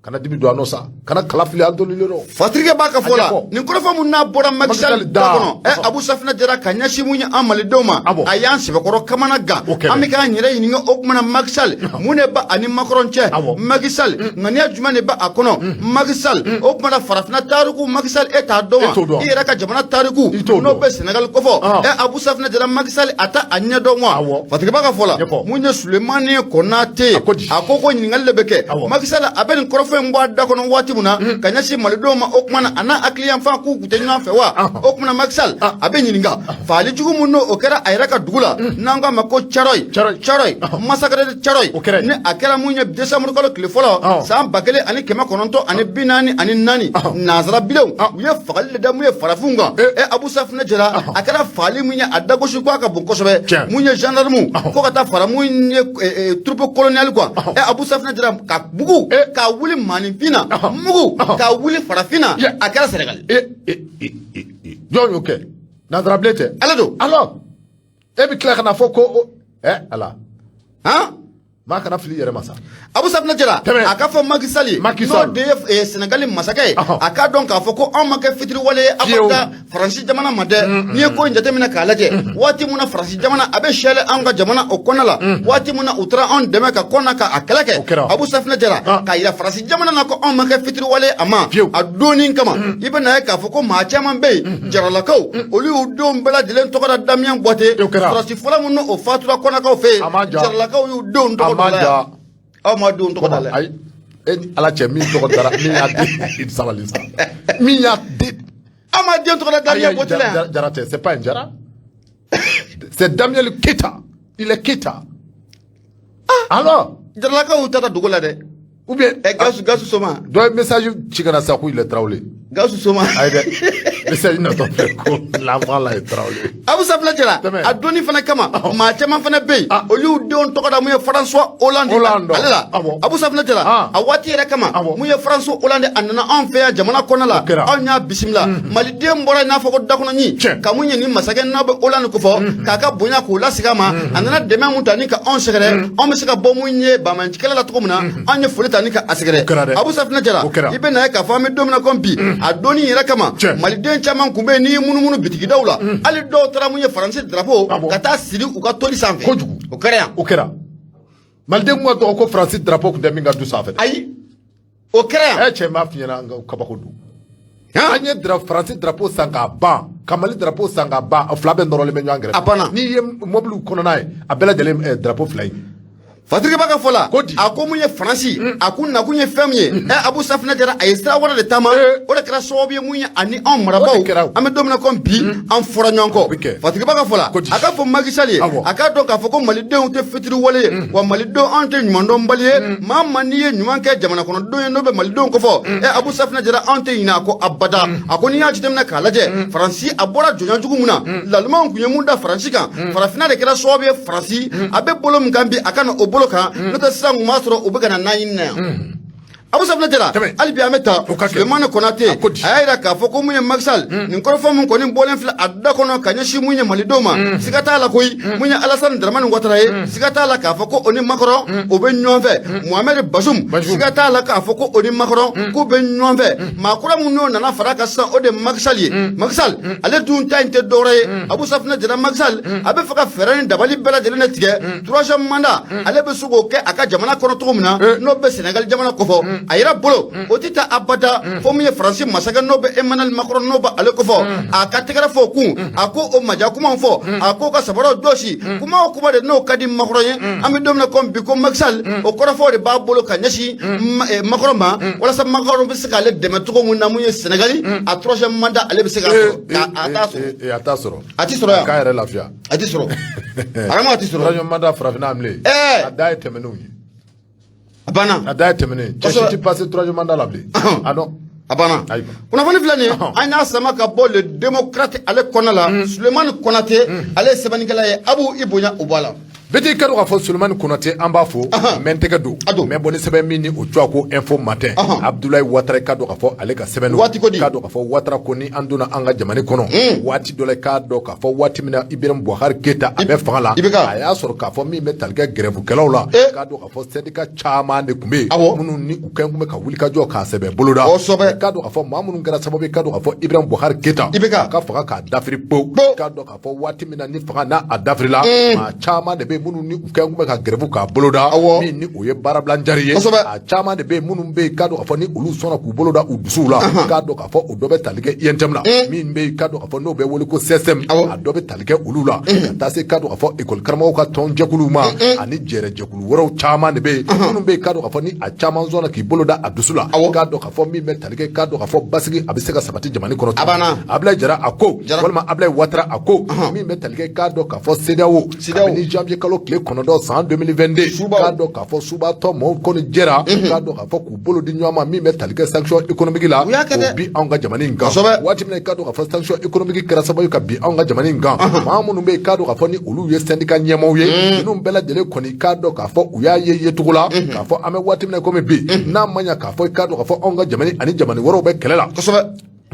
kana dimi don a nɔ sa, kana kala fili an dɔnnilen rɔ. Fatirikɛ b'a ka fɔ la, A ɲɛfɔ. nin kɔrɔfɔ mun n'a bɔra Macky Sall Macky Sall da da. kɔnɔ, ɛ, Abu Safinɛ Jara, ka ɲɛsin mun ye an malidenw ma, Awɔ. a y'an sɛbɛkɔrɔ kamana gan. O kɛra. An bɛ k'an yɛrɛ ɲininka, o kumana Macky Sall, mun de ba ani Macron cɛ? Awɔ. Macky Sall, ŋaniya jumɛn de ba a kɔnɔ? Macky Sall, o kumana farafinna tariku, Macky Sall, e t'a dɔn E t'o wa? dɔn. I yɛrɛ ka jamana tariku, I t'o n'o dɔn. bɛ Sénégal kofɔ, Ah. ɛ, Abu Safinɛ Jara, Macky Sall, a ta a ɲɛ dɔn wa? Awɔ. Fatirikɛ ka fɔ la, Ɲɛfɔ. mun ye Sulemani Konate, A ko di? a ko ɲininkali de bɛ kɛ. Awɔ. Macky Sall, a bɛ nin kɔrɔfɔ in bɔ a da kɔnɔ waati min na ka ɲɛsin malidenw ma, o kumana a n'a hakili yanfan k'u tun tɛ ɲɔgɔn fɛ wa? O kumana Macky Sall, a bɛ ɲininka faali jugu mun n'o o kɛra a yɛrɛ ka dugu la, n'an k'a ma ko Thiaroye. Thiaroye. Thiaroye, massacre de Thiaroye. O kɛra yen. Ni a kɛra mun ye décembre kalo tile fɔlɔ, san 1944, nansara bilenw u ye fagali de da mun ye farafinw kan. Eh. Ɛ, Abu Safinɛ Jara, a kɛra fagali mun ye, a dagosi ko a ka bon kosɛbɛ. Tiɲɛ. Mun ye gendarme, fo ka taa fara mun ye troupe coloniale quoi. Ɛ, Abu Safinɛ Jara, ka mugu Eh. ka wuli maaninfin na, mugu ka wuli farafin na, a kɛra Sénégal. E e e e e, jɔn y'o kɛ? Nanzarabilen tɛ? Ala don. Alors e bɛ tila ka na fɔ ko ɛ Ala. Han. Maa kana fili i yɛrɛ ma sa. Abu Safinɛ Jara, Tɛmɛ. a ka fɔ Macky Sall ye, Macky n'o Sall. de ye Sénégal masakɛ ye, a k'a dɔn k'a fɔ ko anw ma kɛ fitiriwale ye Fiyewu. abada Faransi jamana ma dɛ. N'i ye ko in jateminɛ k'a lajɛ, waati mun na Faransi jamana a bɛ sɛlɛ anw ka jamana o kɔnɔna la, waati mun na u taara anw dɛmɛ ka kɔnna ka a kɛlɛ O kɛra. kɛ, Abu Safinɛ Jara, k'a yira Faransi jamana na ko anw ma kɛ fitiriwale ye a ma. Fiyewu. A donni kama, i bɛ na ye k'a fɔ ko maa caman bɛ yen, jaralakaw, olu y'u denw bɛɛ lajɛlen tɔgɔ da Damien Boiteux. O kɛra. Sɔrɔdasi fɔlɔ min n'o fatura kɔnakaw fɛ yen, A ma ja. jaralakaw y'u denw A tɔgɔ ma da la ja. yan. Aw ma denw tɔgɔ da la. Ayi, e ni Ala cɛ, min tɔgɔ dara, min y'a den, sabali sa, min y'a den. Aw ma den tɔgɔ da Damien Ayi, Boiteux la yan. Jara tɛ, c'est pas un Jara, c'est Damiel Keita, il est Keita alors. Jaralakaw y'u ta ta dogo la dɛ. Ou bien Ɛ, Gasu Soma. Dɔ ye message ci ka na sa ko il est Traoré. Gasu Soma. Ayi dɛ, message natɔ filɛ ko l'enfant là est Traoré. Abu Safinɛ Jara, Tɛmɛ. a donni fana kama, maa caman fana bɛ yen, olu y'u denw tɔgɔ da mun ye François Hollande Hollande. ale la. Awɔ. Abu Safinɛ Jara, a waati yɛrɛ kama, mun ye François Hollande, a nana anw fɛ yan jamana kɔnɔna la, O kɛra. anw y'a bisimila. Maliden bɔra i n'a fɔ ko dakɔnɔɲi Tiɲɛ. ka mun ye nin masakɛ n'a bɛ Hollande kofɔ, k'a ka bonya k'o lasigi a ma. A nana dɛmɛ mun ta ni ka anw sɛgɛrɛ, anw bɛ se ka bɔ mun ye banbaancikɛlɛ la cogo min na, anw ye foli ta ni ka a sɛgɛrɛ. O kɛra dɛ. Abu Safinɛ Jara, O kɛra. i bɛ na ye k'a fɔ an bɛ don min na komi bi, a donni yɛrɛ kama, Tiɲɛ. maliden caman kun bɛ yen, n'i y'i munumunu bitigidaw la, hali dɔw taara mun ye Faransi drapeau Awɔ. ka taa siri u ka toli sanfɛ. Kojugu. O kɛra yan. O kɛra. Maliden kun ka dɔgɔ ko Faransi drapeau kun tɛ min ka du sanfɛ dɛ. Ayi, o kɛra yan. Ɛ, cɛ, n b'a f'i ɲɛna, an ka kabako don. Han? An ye Faransi drapeau san k'a ban, ka Mali drapeau san k'a ban, a fila bɛɛ nɔrɔlen bɛ ɲɔgɔn kɛrɛfɛ. A banna. N'i ye mɔbiliw kɔnɔna ye, a bɛɛ lajɛlen drapeau fila ye. Fatirikɛ b'a ka fɔ la, Ko di? a ko mun ye Faransi, a ko nakun ye fɛn min ye, ɛ, Abu Safinɛ Jara, a ye sira wɛrɛ de taama. Eh. O de kɛra sababu ye mun ye ani anw marabaaw, O de kɛra o. an bɛ don min na komi bi, an fɔra ɲɔgɔn O bɛ kɔ. kɛ. Fatirikɛ b'a ka fɔ la, Ko di? a k'a fɔ Macky Sall ye, Awɔ. a k'a dɔn k'a fɔ ko malidenw tɛ fitiriwale ye, wa malidenw, anw tɛ ɲumandɔnbali ye. Maa maa n'i ye ɲuman kɛ jamana kɔnɔdenw ye, n'o bɛ malidenw kɔfɔ, ɛ, Abu Safinɛ Jara, anw tɛ ɲinɛ a kɔ abada. A ko n'i y'a jateminɛ k'a lajɛ, Faransi a bɔra jɔnya jugu mun na, lalumanw kun ye mun da Faransi kan, farafinna de kɛra sababu ye Faransi a bɛ bolo min kan bi, a ka na o bolo kan, n'o tɛ sisan kun b'a sɔrɔ u bɛ ka na n'an ɲini na yan. Abu Safinɛ Jara, Tɛmɛ. hali bi an bɛ taa. O ka kɛ. Sulemani Konate, A ko di? a y'a yira k'a fɔ ko mun ye Macky Sall, nin kɔrɔfɔ mun kɔni bɔlen filɛ a da kɔnɔ ka ɲɛsin mun ye malidenw ma, siga t'a la koyi, mun ye Alassane Dramane Ouattara ye, siga t'a la k'a fɔ ko o ni Macron o bɛ ɲɔgɔn fɛ. Mohamed Bazoum, Bazoum. siga t'a la k'a fɔ ko o ni Macron k'u bɛ ɲɔgɔn fɛ. Maa kura mun n'o nana fara a kan sisan, o de ye Macky Sall ye. Macky Sall ale dun ta in tɛ dɔwɛrɛ ye, Abu Safinɛ Jara, Macky Sall a bɛ fɛ ka fɛɛrɛ ni dabali bɛɛ lajɛlen de tigɛ, troisième mandat ale bɛ se k'o kɛ a ka jamana kɔnɔ cogo min na, n'o bɛ Sénégal jamana kofɔ. A yɛrɛ bolo, o tɛ taa abada fo min ye Faransi masakɛ n'o bɛ Emmanuel Macron, n'o bɛ ale kofɔ, a ka tɛgɛrɛ fɔ o kun, a ko o maja kumaw fɔ, a ko ka sabaraw jɔsi, kuma o kuma de n'o ka di Macron ye. An bɛ don min na komi bi, ko Macky Sall, o kɔrɔfɔw de b'a bolo ka ɲɛsin Macron ma, walasa Macron bɛ se k'ale dɛmɛ cogo min na, mun ye Sénégal a troisième mandat ale bɛ se k'a sɔrɔ, a t'a sɔrɔ. A t'a sɔrɔ. A ti sɔrɔ yan. A k'a yɛrɛ lafiya. A ti sɔrɔ arama, a ti sɔrɔ. Troisième mandat farafinna bilen. Ɛɛ. A da ye tɛmɛnenw ye. A banna. A da ye tɛmɛnen ye. Cɛ si ti passer troisième mandat la bilen. A non. A banna. Ayiwa. Kunnafoni filɛ nin ye, an y'a sama ka bɔ Le Démocrate ale kɔnɔ la. Sulemani Konate, ale ye sɛbɛnnikɛla ye. Abu, i bonya o bɔ a la. Bɛɛ ka k'a fɔ Solomani Konatɛ, an b'a fo. N bɛ n tɛgɛ don, n bɛ bɔ ni sɛbɛn min ni o tɔgɔ ko Info Matin. Abdoulaye Ouattara, k'a dɔn k'a fɔ ale ka sɛbɛn, waati ko di? K'a dɔn k'a fɔ Ouattara ko ni an donna an ka jamana kɔnɔ waati dɔ la, k'a dɔn k'a fɔ waati min na Ibrahim Boubacar Keita a bɛ fanga la, IBK. A y'a sɔrɔ k'a fɔ min bɛ tali kɛ grèvekɛlaw la, k'a dɔn k'a fɔ syndicat caman de tun bɛ yen minnu ni u kɛn tun bɛ ka wulikajɔ k'a sɛbɛ boloda. K'a dɔn k'a fɔ maa minnu kɛra sababu ye, k'a dɔn k'a fɔ Ibrahim Boubacar Keita IBK. a ka fanga k'a dafiri pewu, k'a dɔn k'a fɔ waati min na ni fanga n'a a dafirila, maa caman de bɛ yen minnu ni u kɛn tun bɛ ka grève k'a boloda, min ni o ye baarabila jari ye. A caman de bɛ yen minnu bɛ yen, k'a dɔn k'a fɔ ni olu sɔnna k'u bolo da u dusuw la, k'a dɔn k'a fɔ o dɔ bɛ tali kɛ UNTM la, min bɛ yen, k'a dɔn k'a fɔ n'o bɛ wele ko SSM, a dɔ bɛ tali kɛ olu la, ka taa se, k'a dɔn k'a fɔ ekɔli karamɔgɔw ka tɔn jɛkuluw ma, ani jɛrɛ jɛkulu wɛrɛw caman de bɛ yen minnu bɛ yen, k'a dɔn k'a fɔ ni a caman sɔnna k'i bolo da a dusu la, k'a dɔn k'a fɔ min bɛ tali kɛ, k'a dɔn k'a fɔ basigi a bɛ se ka sabati jamana kɔnɔ. A banna. Abdoulaye Jara a ko, Jara. walima Abdoulaye Ouattara a ko, min bɛ tali kɛ, k'a dɔn k'a fɔ CEDEAO, CEDEAO. kabini janvier kalo tile 9 san 2022, Subaw. k'a dɔn k'a fɔ subatɔ maaw kɔni jɛra, k'a dɔn k'a fɔ k'u bolo di ɲɔgɔn ma min bɛ tali kɛ sanction économique la, U y'a kɛ dɛ. o bi anw ka jamana in kan. Waati min na, k'a dɔn k'a fɔ sanction économique kɛra sababu ye ka bin anw ka jamana in kan, maa minnu bɛ yen, k'a dɔn k'a fɔ ni olu ye syndicat ɲɛmaaw ye, ninnu bɛɛ lajɛlen kɔni, k'a dɔn k'a fɔ u y'a ye yecogo la k'a fɔ an bɛ waati min na komi bi, n'a ma ɲɛ k'a fɔ, k'a dɔn k'a fɔ anw ka jamana ani jamana wɛrɛw bɛ kɛlɛ la,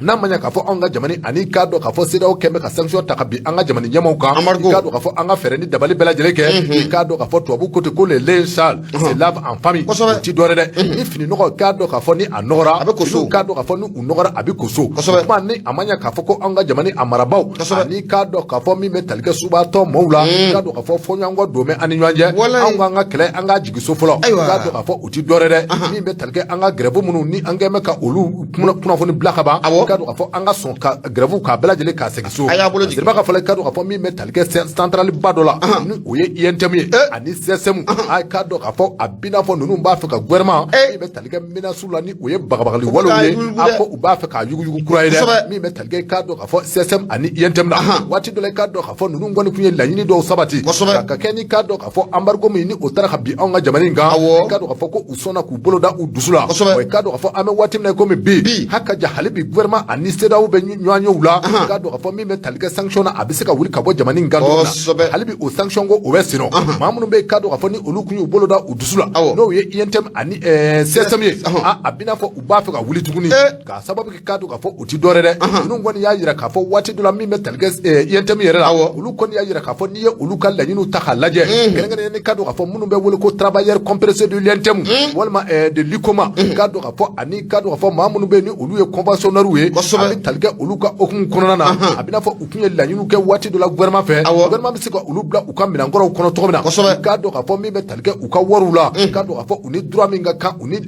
n'a ma ɲɛ k'a fɔ anw ka jamana ani, k'a dɔn k'a fɔ CEDEAO kɛn bɛ ka sanction ta ka bin an ka jamana ɲɛmaaw kan, Embargo. i k'a dɔn k'a fɔ an ka fɛɛrɛ ni dabali bɛɛ lajɛlen kɛ, i k'a dɔn k'a fɔ tubabu ko ten ko le linge sale se lave en famille. O ti dɔwɛrɛ dɛ, ni fini nɔgɔ, k'a dɔn k'a fɔ ni a nɔgɔra, A bɛ ko so. finiw, k'a dɔn k'a fɔ ni u nɔgɔra, a bɛ ko so. Kosɛbɛ. O tuma ni a ma ɲɛ k'a fɔ ko an ka jamana a marabaaw ani, k'a dɔn k'a fɔ min bɛ tali kɛ subatɔ maaw la, k'a dɔn k'a fɔ fɔɲɔgɔnkɔ don bɛ an ni ɲɔgɔn cɛ, anw k'an ka kɛlɛ, an k'a jigin so fɔlɔ, k'a dɔn k'a fɔ o ti dɔwɛrɛ dɛ, min bɛ tali kɛ an ka grève minnu ni an kɛn bɛ ka olu kunnafoni bila ka ban, k'a dɔn k'a fɔ an ka sɔn ka grève k'a bɛɛ lajɛlen k'a segin so. A y'a bolo jigin. Siriba ka fɔ la, k'a dɔn k'a fɔ min bɛ tali kɛ centrale ba dɔ la, ni o ye UNTM ye ani SSM, a k'a dɔn k'a fɔ a b'i n'a fɔ ninnu b'a fɛ ka gouvernement min bɛ tali kɛ menace la, ni o ye bagabagali U bɛ walew k'a ye, yuguyugu a dɛ. ko u b'a fɛ k'a yuguyugu kura ye dɛ, min bɛ tali kɛ, k'a dɔn k'a fɔ SSM ani UNTM la. Waati dɔ la, k'a dɔn k'a fɔ ninnu kɔni tun ye laɲini dɔw sabati ka kɛ ni, k'a dɔn k'a fɔ embargo min ni o taara ka bin anw ka jamana in kan, k'a dɔn k'a fɔ ko u sɔnna k'u bolo da u dusu la. Wa i k'a dɔn k'a fɔ an bɛ waati min na komi bi, haka ja hali bi gouvernement ani CEDEAO bɛ ɲɔgɔn ye u la, k'a dɔn k'a fɔ min bɛ tali kɛ sanction na, a bɛ se ka wuli ka bɔ jamana in kan cogo min na. Hali bi o sanction ko o bɛ sen nɔ. Maa minnu bɛ yen, k'a dɔn k'a fɔ ni olu tun y'u bolo da u dusu la, n'o ye UNTM ani SSM ye, a b'i n'a fɔ u b'a fɛ ka wuli tuguni, k'a sababu kɛ, k'a dɔn k'a fɔ o ti dɔwɛrɛ dɛ, ninnu kɔni y'a jira k'a fɔ waati dɔ la min bɛ tali kɛ UNTM yɛrɛ la, olu kɔni y'a jira k'a fɔ n'i ye olu ka laɲiniw ta k'a lajɛ, kɛrɛnkɛrɛnnenya ni, k'a dɔn k'a fɔ minnu bɛ wele ko travailleurs compressés de l'UNTM walima de l'UCOMA, k'a dɔn k'a fɔ ani, k'a dɔn k'a fɔ maa minnu bɛ yen ni olu ye conventionnaires ye, a bɛ tali kɛ olu ka hukumu kɔnɔna na, a bɛ n'a fɔ u tun ye laɲiniw kɛ waati dɔ la gouvernement fɛ, gouvernement bɛ se ka olu bila u ka minɛnkɔrɔw kɔnɔ cogo min na, k'a dɔn k'a fɔ min bɛ tali kɛ u ka wariw la, k'a dɔn k'a fɔ u ni droit min ka kan, u ni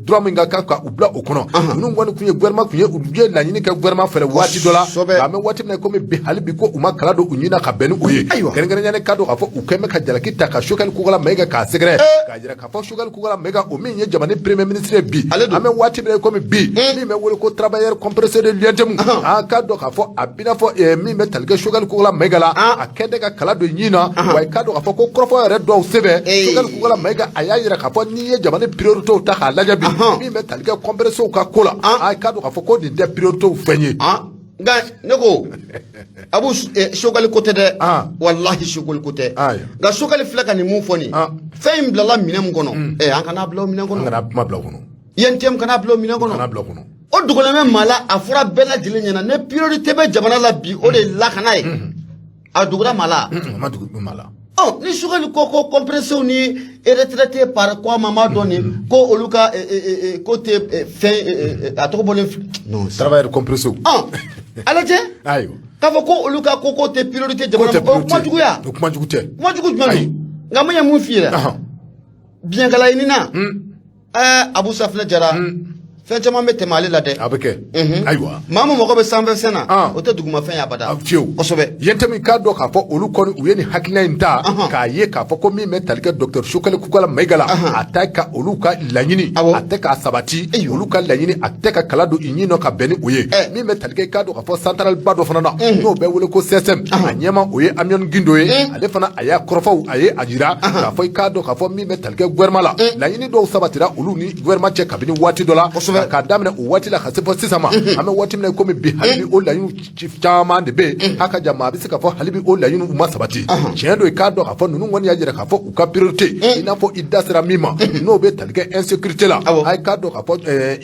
droit min ka kan ka u bila o kɔnɔ. Ninnu kɔni tun ye gouvernement tun ye u ye laɲini kɛ gouvernement fɛ waati dɔ la, nka an bɛ waati min na komi bi, hali bi ko u ma kala don u ɲin na ka bɛn ni o ye. Kɛrɛnkɛrɛnnenya la, k'a dɔn k'a fɔ u kɛn bɛ ka jalaki ta ka Choguel Kokalla Maïga k'a sɛgɛrɛ, k'a jira k'a fɔ Choguel Kokalla Maïga, o min ye jamana premier ministre ye bi, an bɛ waati min na komi bi, min bɛ wele ko travailleur compressé de l'UNTM, a k'a dɔn k'a fɔ a b'i n'a fɔ min bɛ tali kɛ Choguel Kokalla Maïga la, a kɛn tɛ ka kala don ɲin na. Wa i k'a dɔn k'a fɔ ko kɔrɔfɔ yɛrɛ dɔw sɛbɛn, Choguel Kokalla Maïga a y'a jira k'a fɔ n'i ye jamana priorités ta k'a lajɛ bi, min bɛ tali kɛ compressés ka ko la, a k'a dɔn k'a fɔ ko nin tɛ priorités fɛn ye. Nka ne ko Abu, Choguel ko tɛ dɛ, walahi Choguel ko tɛ. Nka Choguel filɛ ka nin mun fɔ nin, fɛn in bilala minɛn mun kɔnɔ, an kana bila o minɛn kɔnɔ. An kana kuma bila o kɔnɔ. UNTM kana bila o minɛn kɔnɔ. Kana bila o kɔnɔ. O dogolen bɛ maa la, a fɔra bɛɛ lajɛlen ɲɛna ne priorité bɛ jamana la bi, o de ye lakana ye. A dogora maa la. A ma dogo maa la. Ɔ, ni Choguel ko compressés ni retraité par quoi ma dɔn nin ko olu ka ko tɛ fɛn, a tɔgɔ bɔlen non, travailleur compressés. Ɔ, a lajɛ. K'a fɔ ko olu ka ko tɛ priorité jamana ma, o kuma juguya. O kuma jugu tɛ. Kuma jugu jumɛn don? Nka mun ye mun f'i ye? Biɲɛkala ɲinina, Abu Safinɛ Jara, fɛn caman bɛ tɛmɛ ale la dɛ. A bɛ kɛ. Ayiwa. Maa min mago bɛ sanfɛfɛn na, o tɛ dugumafɛn ye abada. Fiyewu. UNTM, k'a dɔn k'a fɔ olu kɔni u ye nin hakilina in ta k'a ye k'a fɔ ko min bɛ tali kɛ docteur Choguel Kokalla Maïga la, a tɛ ka olu ka laɲini, a tɛ k'a sabati, olu ka laɲini a tɛ ka kala don i ɲin nɔ ka bɛn ni o ye. Min bɛ tali kɛ, k'a dɔn k'a fɔ centrale ba dɔ fana na, n'o bɛ wele ko SSM, a ɲɛma o ye Amion Guindo ye, ale fana a y'a kɔrɔfɔw a ye a jira k'a fɔ i k'a dɔn k'a fɔ min bɛ tali kɛ gouvernement la, laɲini dɔw sabatira olu ni gouvernement cɛ kabini waati dɔ la. K'a daminɛ o waati la ka se fɔ sisan ma, an bɛ waati min na komi bi, hali bi o laɲiniw caman de bɛ yen. A ka jan, maa bɛ se k'a fɔ hali bi o laɲiniw ma sabati. Tiɲɛ don, i k'a dɔn k'a fɔ ninnu kɔni y'a jira k'a fɔ u ka priorité, i n'a fɔ i da sera min ma, n'o bɛ tali kɛ insécurité la. A ye k'a dɔn k'a fɔ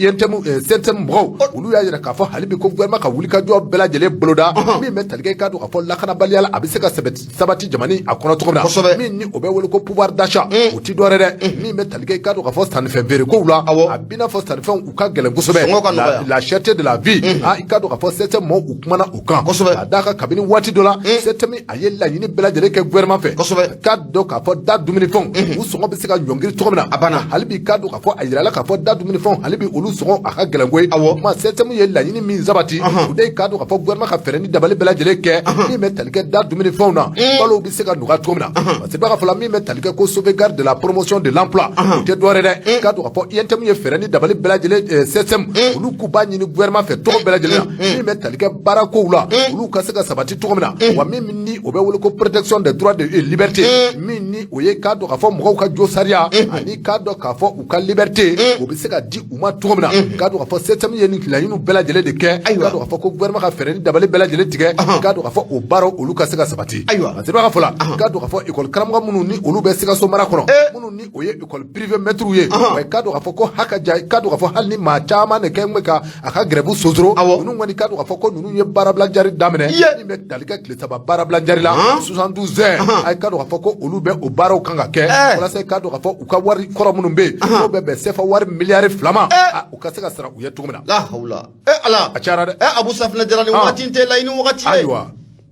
UNTM, CNSM mɔgɔw, olu y'a jira k'a fɔ hali bi ko gouvernement ka wulikajɔ bɛɛ lajɛlen boloda min bɛ tali kɛ, i k'a dɔn k'a fɔ lakanabaliya la, a bɛ se ka sabati jamana a kɔnɔ cogo min na. Min ni o bɛ wele ko pouvoir d'achat, o ti dɔwɛrɛ dɛ, min bɛ tali kɛ, i k'a dɔn k'a fɔ sannifɛn feere kow la, a b'i n'a fɔ sannifɛnw u ka gɛlɛn kosɛbɛ, la cherté de la vie. I k'a dɔn k'a fɔ CNSM mɔgɔw, u kumana o kan. Ka d'a kan, kabini waati dɔ la, CNSM a ye laɲini bɛɛ lajɛlen kɛ gouvernement fɛ, k'a dɔn k'a fɔ da dumunifɛnw u sɔngɔ bɛ se ka ɲɔngiri cogo min na. A banna. Hali bi, k'a dɔn k'a fɔ a yirala k'a fɔ da dumunifɛnw, hali bi olu sɔngɔ a ka gɛlɛn koyi. O kuma, CNSM ye laɲini min sabati, o de ye k'a dɔn k'a fɔ gouvernement ka fɛɛrɛ ni dabali bɛɛ lajɛlen kɛ min bɛ tali kɛ da dumunifɛnw na, balow bɛ se ka nɔgɔya cogo min na. Parce que b'a fɔ la, min bɛ tali kɛ ko sauvegarde de la promotion de l'emploi, o tɛ dɔwɛrɛ dɛ, k'a dɔn k'a fɔ UNTM ye fɛɛrɛ ni dabali bɛɛ lajɛlen, CSM olu k'u b'a ɲini gouvernement fɛ tɔgɔ bɛɛ lajɛlen na, min bɛ tali kɛ baarakow la, olu ka se ka sabati cogo min na. Wa min ni o bɛ wele ko protection des droits de liberté, min ni o ye k'a dɔn k'a fɔ mɔgɔw ka jo sariya ani k'a dɔn k'a fɔ u ka liberté, o bɛ se ka di u ma cogo min na. K'a dɔn k'a fɔ CSM ye nin laɲiniw bɛɛ lajɛlen de kɛ, k'a dɔn k'a fɔ ko gouvernement ka fɛɛrɛ ni dabali bɛɛ lajɛlen tigɛ, k'a dɔn k'a fɔ o baaraw olu ka se ka sabati. Parce que b'a fɔ la, k'a dɔn k'a fɔ école karamɔgɔ minnu ni olu bɛ Sikaso mara kɔnɔ, minnu ni o ye école privée maître ye, wa k'a dɔn k'a fɔ ko haka ja, k'a dɔn k'a fɔ hali ni maa caman de kɛ bɛ ka a ka grève sonsoro, ninnu kɔni, k'a dɔn k'a fɔ ko ninnu ye baarabila jari daminɛ, min bɛ tali kɛ tile 3 baarabila jari la, 72 heures. A ye k'a dɔn k'a fɔ ko olu bɛ o baaraw kan ka kɛ walasa k'a dɔn k'a fɔ u ka wari kɔrɔ minnu bɛ yen, n'o bɛ bɛn CFA wari miliyari 2 ma, u ka se ka sara u ye cogo min na. La hawla, e Ala. A cayara dɛ. E Abu Safinɛ Jara, nin waati in tɛ laɲini wagati ye.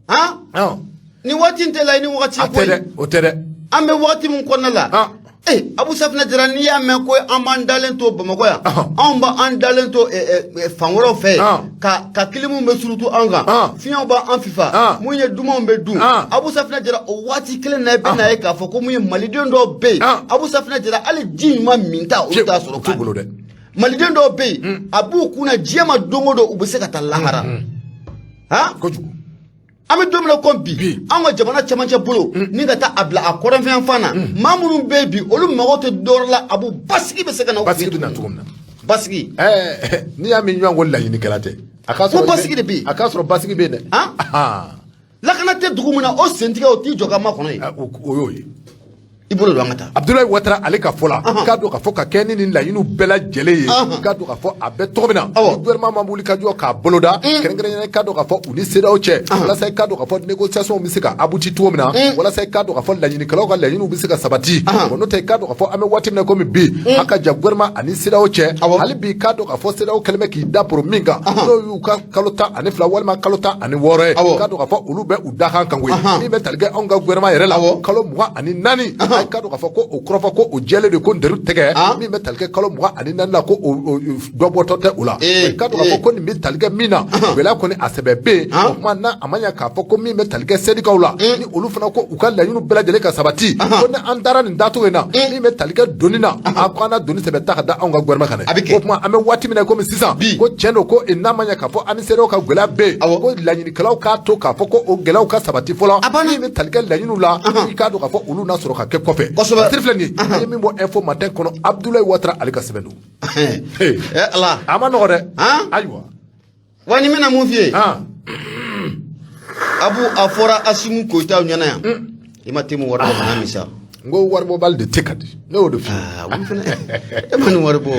Han, nin waati in tɛ laɲini wagati ye A tɛ dɛ, o tɛ dɛ. An bɛ wagati min kɔnɔna la, ee Abu Safinɛ Jara, n'i y'a mɛn ko an b'an dalen to Bamakɔ yan, anw b'an dalen to fan wɛrɛw fɛ, ka kilimu bɛ surutu an kan, fiɲɛw b'an fifa, mun ye dumanw bɛ dun, Abu Safinɛ Jara, o waati kelen na, i bɛ n'a ye k'a fɔ ko mun ye maliden dɔw bɛ yen, Abu Safinɛ Jara, hali ji ɲuman min ta, olu t'a sɔrɔ. T'u bolo dɛ. Maliden dɔw bɛ yen, a b'u kunna diɲɛ ma don o don, u bɛ se ka taa lahara. Han, kojugu. An bɛ don min na komi bi, an ka jamana cɛmancɛ bolo ni ka taa a bila a kɔrɔnfɛn fan na, maa minnu bɛ yen bi, olu mago tɛ dɔwɛrɛ la, a b'u basigi bɛ se ka na. Basigi bɛ na cogo min na. Basigi. N'i y'a mɛn ɲɔgɔn ko laɲinikɛla tɛ, a k'a sɔrɔ ko basigi de bɛ yen. A k'a sɔrɔ basigi bɛ yen dɛ. Lakana tɛ dugu min na, o sentigɛ o t'i jɔ ka makɔnɔ yen. O y'o ye. I bolo don, an ka taa. Abdoulaye Ouattara, ale ka fɔ la, k'a dɔn k'a fɔ ka kɛ ni nin laɲiniw bɛɛ lajɛlen ye, k'a dɔn k'a fɔ a bɛ cogo min na, ni gouvernement ma wuli ka jɔ k'a boloda, kɛrɛnkɛrɛnnenya k'a dɔn k'a fɔ u ni CEDEAO cɛ, walasa k'a dɔn k'a fɔ négociation bɛ se ka aboutir cogo min na, walasa k'a dɔn k'a fɔ laɲinikɛlaw ka laɲiniw bɛ se ka sabati. Bon, n'o tɛ, k'a dɔn k'a fɔ an bɛ waati min na komi bi, a ka ja gouvernement ani CEDEAO cɛ, hali bi k'a dɔn k'a fɔ CEDEAO kɛlen bɛ k'i da poro min kan, n'o y'u ka kalo 12 walima kalo 16 ye, k'a dɔn k'a fɔ olu bɛ u dakan kan koyi. Min bɛ tali kɛ anw ka gouvernement yɛrɛ la, kalo 24, a k'a dɔn k'a fɔ ko o kɔrɔfɔ ko o jɛlen de ko nderu tɛgɛ, min bɛ tali kɛ kalo 24 la, ko o dɔ bɔtɔ tɛ o la. K'a dɔn k'a fɔ ko nin bɛ tali kɛ min na, gɛlɛya kɔni a sɛbɛ bɛ yen. O tuma na, a ma ɲɛ k'a fɔ ko min bɛ tali kɛ syndicats la, ni olu fana ko u ka laɲiniw bɛɛ lajɛlen ka sabati, ko ni an taara nin dacogo in na, min bɛ tali kɛ doni na, a ko an na doni sɛbɛ ta ka da anw ka gouvernement kan dɛ. O tuma, an bɛ waati min na komi sisan, ko tiɲɛ don ko n'a ma ɲɛ k'a fɔ an ni CEDEAO ka gɛlɛya bɛ yen, ko laɲinikɛlaw k'a to k'a fɔ ko o gɛlɛyaw ka sabati fɔlɔ, min bɛ tali kɛ laɲiniw la, i k'a dɔn k'a fɔ olu na sɔrɔ ka kɛ kɔfɛ. Kosɛbɛ. Filɛ nin ye, an ye min bɔ Info Matin kɔnɔ, Abdoulaye Ouattara, ale ka sɛbɛn don. Ala. A ma nɔgɔ dɛ. Ayiwa. Wa ni bɛna mun f'i ye, Abu, a fɔra Assimi Goïta ɲɛna yan, i ma temu wari bɔ ka na misa. N ko waribɔbali de tɛ ka di, ne y'o de f'i ye. Olu fana, e ma nin wari bɔ.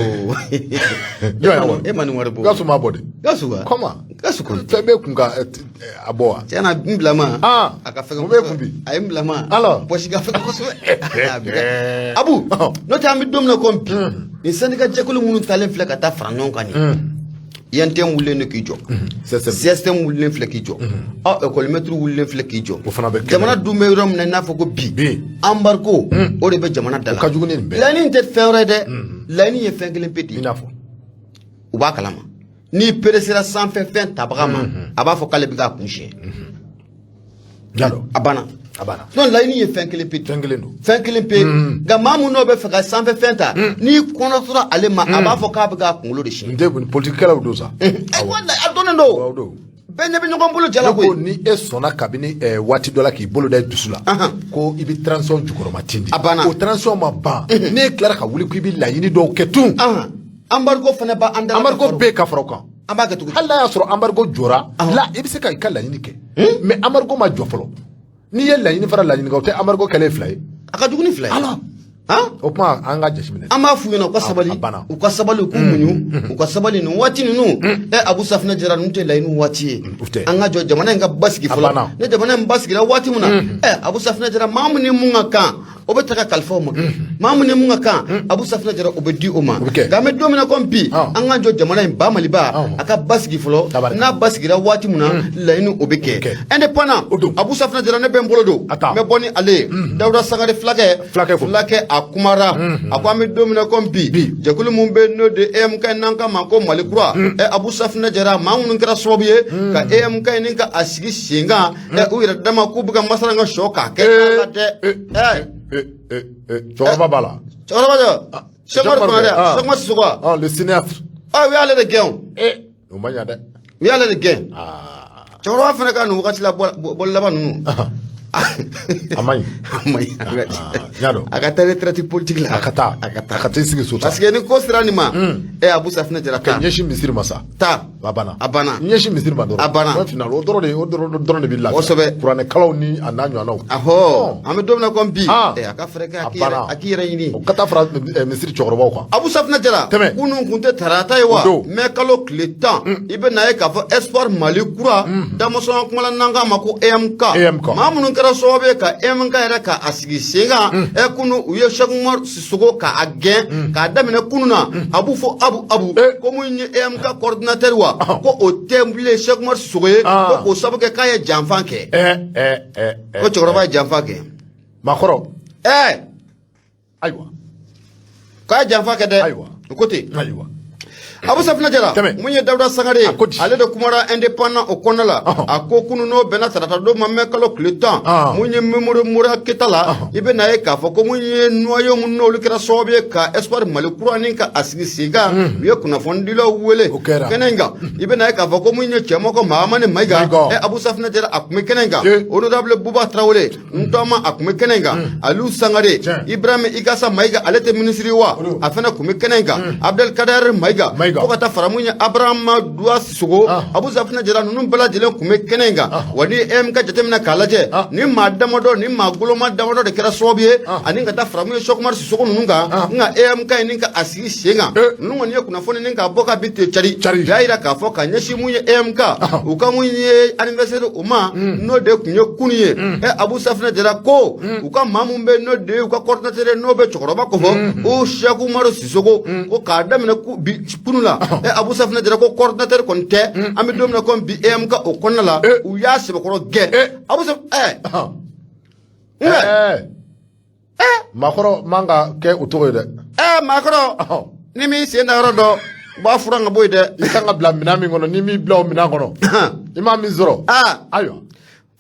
Jɔn y'a bɔ? E ma nin wari bɔ. Gasu m'a bɔ de. Gasu wa? Comment? Gasu kɔni. Fɛn bɛ kun ka a bɔ wa? Tiɲɛna, n bila ma. A ka fɛgɛn. Mun bɛ kun bi? A ye n bila ma. Alors. Bɔsi ka fɛgɛn kosɛbɛ. Abu, n'o tɛ, an bɛ don min na komi bi, nin syndicat jɛkulu minnu talen filɛ ka taa fara ɲɔgɔn kan nin, UNTM wulilen don k'i jɔ, CSTM wulilen filɛ k'i jɔ, aw école maître wulilen filɛ k'i jɔ. O fana bɛ kɛnɛ. Jamana dun bɛ yɔrɔ min na, i n'a fɔ ko bi, embargo o de bɛ jamana da la. O ka jugu ni nin bɛɛ. Laɲini tɛ fɛn wɛrɛ ye dɛ, laɲini ye fɛn kelen pe de ye. I n'a fɔ. U b'a kalama, n'i peresera sanfɛ fɛn tabaga ma, a b'a fɔ k'ale bɛ k'a kun siɲɛ. Yalo. A banna. A banna. Donc laɲini ye fɛn kelen pe de. Fɛn kelen don. Fɛn kelen pe. Nka maa mun n'o bɛ fɛ ka sanfɛ fɛn ta, n'i kɔnɔ tora ale ma, a b'a fɔ k'a bɛ k'a kunkolo de siɲɛ. N tɛ politikɛlaw don sa. A dɔnnen don. Bɛɛ ɲɛ bɛ ɲɔgɔn bolo jala koyi. Ni e sɔnna kabini waati dɔ la k'i bolo da i dusu la, ko i bɛ transition jukɔrɔma tindi. A banna. O transition ma ban, n'e tilara ka wuli k'i bɛ laɲini dɔw kɛ tun. Embargo fana b'an da la. Embargo bɛ yen ka fara o kan. An b'a kɛ cogo di? Hali n'a y'a sɔrɔ embargo jɔra la, i bɛ se ka i ka laɲini kɛ, mais embargo ma jɔ fɔlɔ. N'i ye laɲini fara laɲini kan, o tɛ embargo kɛlen fila ye? A ka jugu ni fila ye. Alors han o kuma, an ka jateminɛ. An b'a f'u ɲɛna u ka sabali. A banna. U ka sabali, u k'u muɲu, u ka sabali nin waati ninnu. Abu Safinɛ Jara, ninnu tɛ laɲini waati ye. U tɛ. An ka jɔ jamana in ka basigi A fɔlɔ. banna. Ni jamana in basigira waati min na, Abu Safinɛ Jara, maa min ni mun ka kan, o bɛ ta ka kalifa o ma. Maa min ni mun ka kan, Abu Safinɛ Jara, o bɛ di o ma. O bɛ kɛ. Nka an bɛ don min na komi bi, an ka jɔ jamana in ba Maliba a ka basigi fɔlɔ. Tabarika. N'a basigira waati min na, laɲini o bɛ kɛ. Kɛ. Indépendant. O don. Abu Safinɛ Jara, ne bɛ n bolo don. A ta. N bɛ bɔ ni ale ye. Dawuda Sangare fulakɛ. Fulakɛ ko. Fulakɛ, a kumara, a ko an bɛ don min na komi bi, Bi. jɛkulu mun bɛ n'o de EMK, n'an k'a ma ko Mali kura, Abu Safinɛ Jara, maa minnu kɛra sababu ye ka EMK nin ka a sigi sen kan, u yɛrɛ dama k'u bɛ ka masala ka sɔ k'a kɛ k'a la dɛ. Cɛkɔrɔba b'a la. Cɛkɔrɔba jɔ, Sɛki Umaru Konare. Ah. Sɛki Umaru Sisoko. Ah, le cinéaste. U y'ale de gɛn o. O ma ɲa dɛ. U y'ale de gɛn. Cɛkɔrɔba fana ka nin wagati la bɔli laban ninnu, A ma ɲi. A ma ɲi. N y'a dɔn. A ka taa retraite politique la. A ka taa. A ka taa. A ka t'i sigi so ta. Parce que ni ko sera nin ma, Abu Safinɛ Jara, Ka taa. ɲɛsin misiri ma sa. Taa. A banna. A banna. Ɲɛsin misiri ma dɔrɔn. A banna. Point final. O dɔrɔn de bɛ lafiya. Kosɛbɛ. Kuranɛkalanw ni a n'a ɲɔgɔnnaw. Ahɔ, an bɛ don min na komi bi, a ka fɛɛrɛ kɛ a A k'i yɛrɛ banna. a k'i yɛrɛ ɲini. O ka taa fara misiri cɛkɔrɔbaw kan. Abu Safinɛ Jara. Tɛmɛ. Kunun kun tɛ tarata ye wa? O don. Mɛ kalo tile 10, i bɛ na ye k'a fɔ Espoir Mali kura damasɔn kumala, n'an k'a ma ko EMK. EMK. Maa minnu kɛra sababu ye ka EMK yɛrɛ ka a sigi sen kan, kunu u ye Sɛki Umaru Sisoko k'a gɛn k'a daminɛ kunu na. A b'u fɔ Abu Abu ko mun ye EMK coordinateur wa, ko o tɛ bilen Sɛki Umaru Sisoko ye, ko k'o sababu kɛ k'a ye janfa kɛ. Ko cɛkɔrɔba ye janfa kɛ. Maakɔrɔ. Ayiwa. K'a ye janfa kɛ dɛ. Ayiwa. O ko ten. Ayiwa. Abu Safinɛ Jara. Tɛmɛ. Mun ye Dawuda Sangare ye, A ko di? ale de kumara Indépendant o kɔnɔna la. A ko kunun n'o bɛnna tarata don ma, mɛ kalo tile 10, mun ye Mémorial Keta la, i bɛ na ye k'a fɔ ko mun ye noyau mun n'olu kɛra sababu ye ka Espoir Mali kura ni ka a sigi sen kan, u ye kunnafonidilaw wele O kɛra. kɛnɛ in kan. I bɛ na ye k'a fɔ ko mun ye Cɛmɔgɔ Mahamani Mayiga, Mayiga. Abu Safinɛ Jara, a tun bɛ kɛnɛ in kan. Honorable Buba Tarawele Ntɔma, a tun bɛ kɛnɛ in kan. Aliou Sangare, Ibrahim Igasa Mayiga, ale tɛ minisiri wa, O don. a fana tun bɛ kɛnɛ in kan. Abdel Kader Mayiga, Mayiga. fo ka taa fara mun ye Abraham Duwa Sisoko. Abu Safinɛ Jara, ninnu bɛɛ lajɛlen tun bɛ kɛnɛ in kan. Wa ni EMK jateminɛ k'a lajɛ, ni maa damadɔ ni maa goloma damadɔ de kɛra sababu ye ani ka taa fara mun ye Sɛki Umaru Sisoko ninnu kan nka EMK ye nin ka a sigi sen kan. Ninnu kɔni ye kunnafoni ni k'a bɔ ka bi ten cari. Cari. U y'a yira k'a fɔ ka ɲɛsin mun ye EMK u ka mun ye anniversaire o ma, n'o de tun ye kunu ye. Abu Safinɛ Jara ko u ka maa mun bɛ, n'o de ye u ka coordinateur ye, n'o bɛ cɛkɔrɔba kofɔ o Sɛki Umaru Sisoko, ko k'a daminɛ bi kunu la, Abu Safinɛ Jara, ko coordinateur kɔni tɛ. An bɛ don min na komi bi, EMK o kɔnɔna la, u y'a sɛbɛkɔrɔ gɛn. Abu Safinɛ nka Maakɔrɔ man ka kɛ o tɔgɔ ye dɛ. Maakɔrɔ, ni m'i sen da yɔrɔ dɔ, u b'a furan ka bɔ yen dɛ. I kan ka bila minɛn min kɔnɔ, ni m'i bila o minɛn kɔnɔ, i m'a min sɔrɔ. Ayiwa.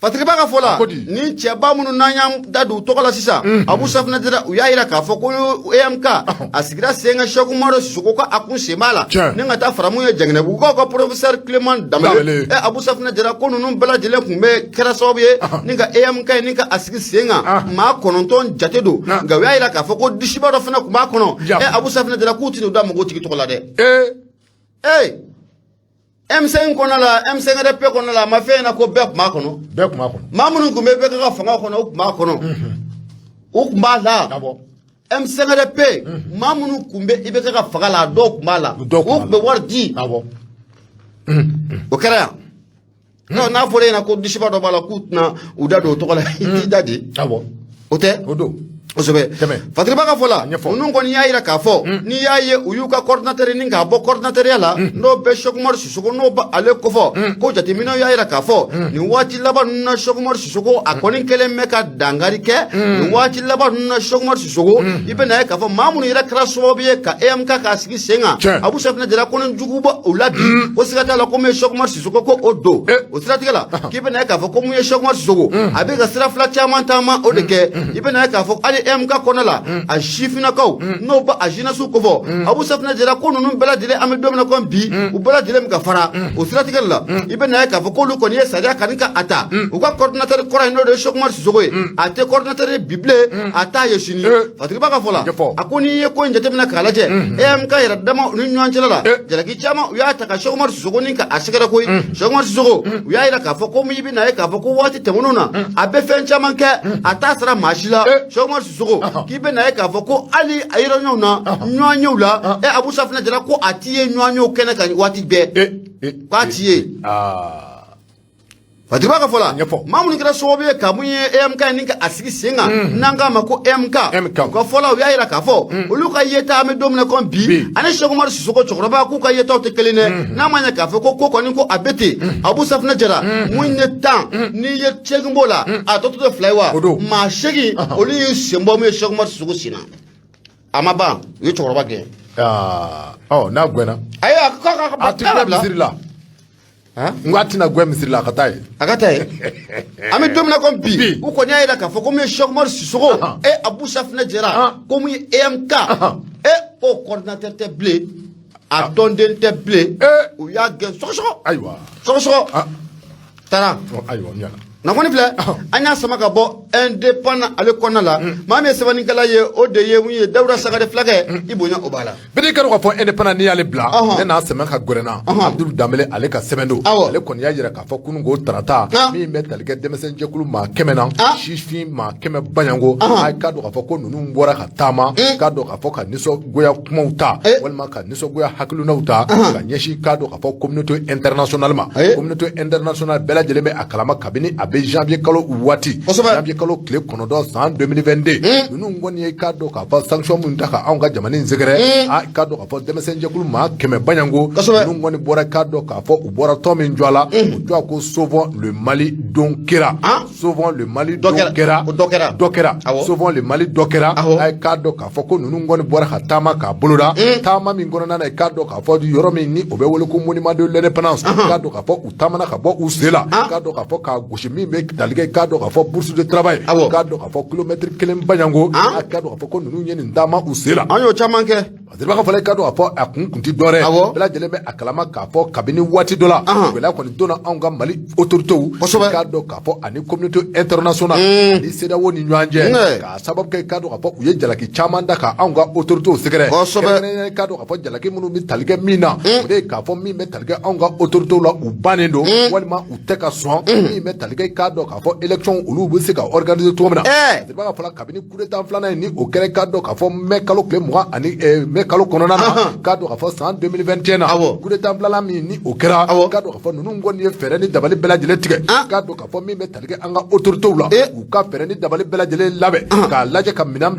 Fatiriba ka fɔ la, A ko di? ni cɛba minnu n'an y'an da don u tɔgɔ la sisan, Abu Safinɛ Jara, u y'a yira k'a fɔ ko EMK a sigira sen kan, Sɛki Umaru Sisoko ko a kun sen b'a la. Ni ka taa fara mun ye Jɛngɛnɛbugukaw ka professeur Clément Danbele. Danbele. Abu Safinɛ Jara, ko ninnu bɛɛ lajɛlen tun bɛ kɛra sababu ye ni ka EMK ye ni ka a sigi sen kan. Maa 9 jate don, nka u y'a yira k'a fɔ ko disiba dɔ fana tun b'a kɔnɔ. Abu Safinɛ Jara, k'u tɛn'u da mɔgɔw tigi tɔgɔ la dɛ. M5 kɔnɔna la, M5RP kɔnɔna la, a ma fɛn ɲɛna ko bɛɛ tun b'a kɔnɔ. Bɛɛ tun b'a kɔnɔ. Maa minnu tun bɛ bɛɛ ka fanga kɔnɔ, u tun b'a kɔnɔ, u tun b'a la. M5RP maa minnu tun bɛ IBK ka fanga la, a dɔw tun b'a la. U dɔw U tun bɛ wari di. O kɛra yan. Non, n'a fɔra e ɲɛna ko disiba dɔ b'a la, k'u tɛna u da don o tɔgɔ la, i t'i da di. O tɛ. O don. Kosɛbɛ. Tɛmɛ. Fatiriba ka fɔ la, Ɲɛfɔ. ninnu kɔni y'a yira k'a fɔ n'i y'a ye u y'u ka coordinateur ni k'a bɔ coordinateur la, n'o bɛ Sɛki Umaru Sisoko, n'o bɛ ale kofɔ, ko jateminɛw y'a yira k'a fɔ nin waati laban ninnu na, Sɛki Umaru Sisoko a kɔni kɛlen bɛ ka dankari kɛ nin waati laban ninnu na. Sɛki Umaru Sisoko, i bɛ na ye k'a fɔ maa minnu yɛrɛ kɛra sababu ye ka EMK k'a sigi sen kan, Abu Safinɛ Jara, ko ni jugu bɔ u la bi, ko siga t'a la ko mun ye Sɛki Umaru Sisoko, ko o don. O siratigɛ la, k'i bɛ na ye k'a fɔ ko mun ye Sɛki Umaru Sisoko, a bɛ ka sira fila caman taama o de kɛ. I bɛ na ye k'a fɔ hali EMK kɔnɔna la, a sifinnakaw n'o b'a a jeunesse kofɔ, Abu Safinɛ Jara, ko ninnu bɛɛ lajɛlen, an bɛ don min na komi bi, u bɛɛ lajɛlen bɛ ka fara o siratigɛ la. I bɛ na ye k'a fɔ k'olu kɔni ye sariya kani ka a ta u ka coordinateur kɔrɔ in, n'o de ye Cheick Oumar Sissoko ye, a tɛ coordinateur ye bi bilen, a t'a ye sini. Fatigiba ka fɔ la, a ko n'i ye ko in jateminɛ k'a lajɛ, EMK yɛrɛ dama u ni ɲɔgɔn cɛla la, jalaki caman u y'a ta ka Cheick Oumar Sissoko ni ka a sɛgɛrɛ koyi. Cheick Oumar Sissoko, u y'a yira k'a fɔ ko i bɛ na ye k'a fɔ ko waati tɛmɛnenw na, a bɛ fɛn caman kɛ, a t'a sara maa si la. Cheick Oumar Sissoko, k'i bɛ na ye k'a fɔ ko hali a yɔrɔ na ɲɔgɔnyew la, e Abu Safinɛ Jara, ko a t'i ye ɲɔgɔnyew kɛnɛ kan waati bɛɛ, k'a t'i ye. Fatigiba ka fɔ la, maa minnu kɛra sababu ye ka mun ye EMK ni ka a sigi sen kan, n'an k'a ma ko EMK, u ka fɔ la, u y'a yira k'a fɔ olu ka yeta, an bɛ don min na komi bi, ani Cheick Oumar Sissoko cɛkɔrɔba k'u ka yetaw tɛ kelen dɛ. N'a ma ɲɛ k'a fɔ ko ko kɔni ko a bɛ ten, Abu Safinɛ Jara, mun ye 10, n'i ye 8 b'o la, a tɔ to 2 ye wa maa 8, olu y'u sen bɔ mun ye Cheick Oumar Sissoko sen na. A ma ban, u ye cɛkɔrɔba gɛn. Ɔ, n'a gɛnna? Ayi, a ko a ti gɛn misiri la. N ko a tɛna gɛn misiri la, a ka taa yen. A ka taa yen. An bɛ don min na komi bi, u kɔni y'a yira k'a fɔ ko mun ye Cheick Oumar Sissoko e Abu Safinɛ Jara, ko mun ye EMK e k'o coordinateur tɛ bilen, a tɔnden tɛ bilen, u y'a gɛn sɔgɔsɔgɔ. Ayiwa. Sɔgɔsɔgɔ taara. Ayiwa, n ɲana. Nafoni filɛ, an y'a sama ka bɔ Indépendant ale kɔnɔna la. Maa min ye sɛbɛnnikɛla ye, o de ye mun ye Dawuda Sangare fulakɛ, i bonya o b'a la. Bɛɛ ka dɔn k'a fɔ Indépendant, n'i y'ale bila, ne n'a sɛmɛ ka gɛrɛ na, Abdul Danbele ale ka sɛbɛn don. Ale kɔni y'a jira k'a fɔ kunun ko tarata, min bɛ tali kɛ denmisɛnjɛkulu maa 100 na, sifin maa 100 baɲanko, a k'a dɔn k'a fɔ ko ninnu bɔra ka taama, k'a dɔn k'a fɔ ka nisɔngoya kumaw ta walima ka nisɔngoya hakilinaw ta ka ɲɛsin, k'a dɔn k'a fɔ, communauté internationale ma. Communauté internationale bɛɛ lajɛlen bɛ a kalama kabini a bɛ janvier kalo waati, janvier kalo tile 9 san 2022, ninnu kɔni ye, k'a dɔn k'a fɔ, sanction min ta ka anw ka jamana in sɛgɛrɛ, a k'a dɔn k'a fɔ denmisɛnjɛkulu maa 100 baɲanko, ninnu kɔni bɔra, k'a dɔn k'a fɔ u bɔra tɔn min jɔ a la, u tɔgɔ ko Sauvons le Mali don kɛra, Sauvons le Mali don kɛra, dɔ kɛra, Sauvons le Mali dɔ kɛra. A ye k'a dɔn k'a fɔ ko ninnu kɔni bɔra ka taama k'a boloda, taama min kɔnɔna na, k'a dɔn k'a fɔ yɔrɔ min ni o bɛ wele ko monument de l'Indépendance, k'a dɔn k'a fɔ u taamana ka bɔ u sen la, k'a dɔn k'a fɔ k'a gosi min bɛ tali kɛ, k'a dɔn k'a fɔ Bourse de travail, k'a dɔn k'a fɔ kilomɛtiri 1 baɲanko, a k'a dɔn k'a fɔ ko ninnu ye nin taama u sen la. An y'o caman kɛ. Parce que fɔlɔ, k'a dɔn k'a fɔ a kun ti dɔwɛrɛ ye, bɛɛ lajɛlen bɛ a kalama k'a fɔ kabini waati dɔ la, gɛlɛya kɔni donna anw ka Mali autorités, k'a dɔn k'a fɔ ani communauté internationale ani CEDEAO ni ɲɔgɔn cɛ, k'a sababu kɛ, k'a dɔn k'a fɔ u ye jalaki caman da ka anw ka autorités sɛgɛrɛ. Kɛrɛnkɛrɛnnenya, k'a dɔn k'a fɔ jalaki minnu bɛ tali kɛ min na, o de ye k'a fɔ min bɛ tali kɛ anw ka autorités la, u bannen don walima u tɛ ka sɔn min bɛ tali kɛ, k'a dɔn k'a fɔ élection olu bɛ se ka organiser cogo min na. B'a fɔla kabini coup d'état filanan in ni o kɛra, k'a dɔn k'a fɔ mai kalo tile 20 ani mai kalo kɔnɔna na, k'a dɔn k'a fɔ san 2021 na, coup d'état filanan min ni o kɛra, k'a dɔn k'a fɔ ninnu kɔni ye fɛɛrɛ ni dabali bɛɛ lajɛlen tigɛ, k'a dɔn k'a fɔ min bɛ tali kɛ an ka autorités la, u ka fɛɛrɛ ni dabali bɛɛ lajɛlen labɛn k'a lajɛ ka minɛn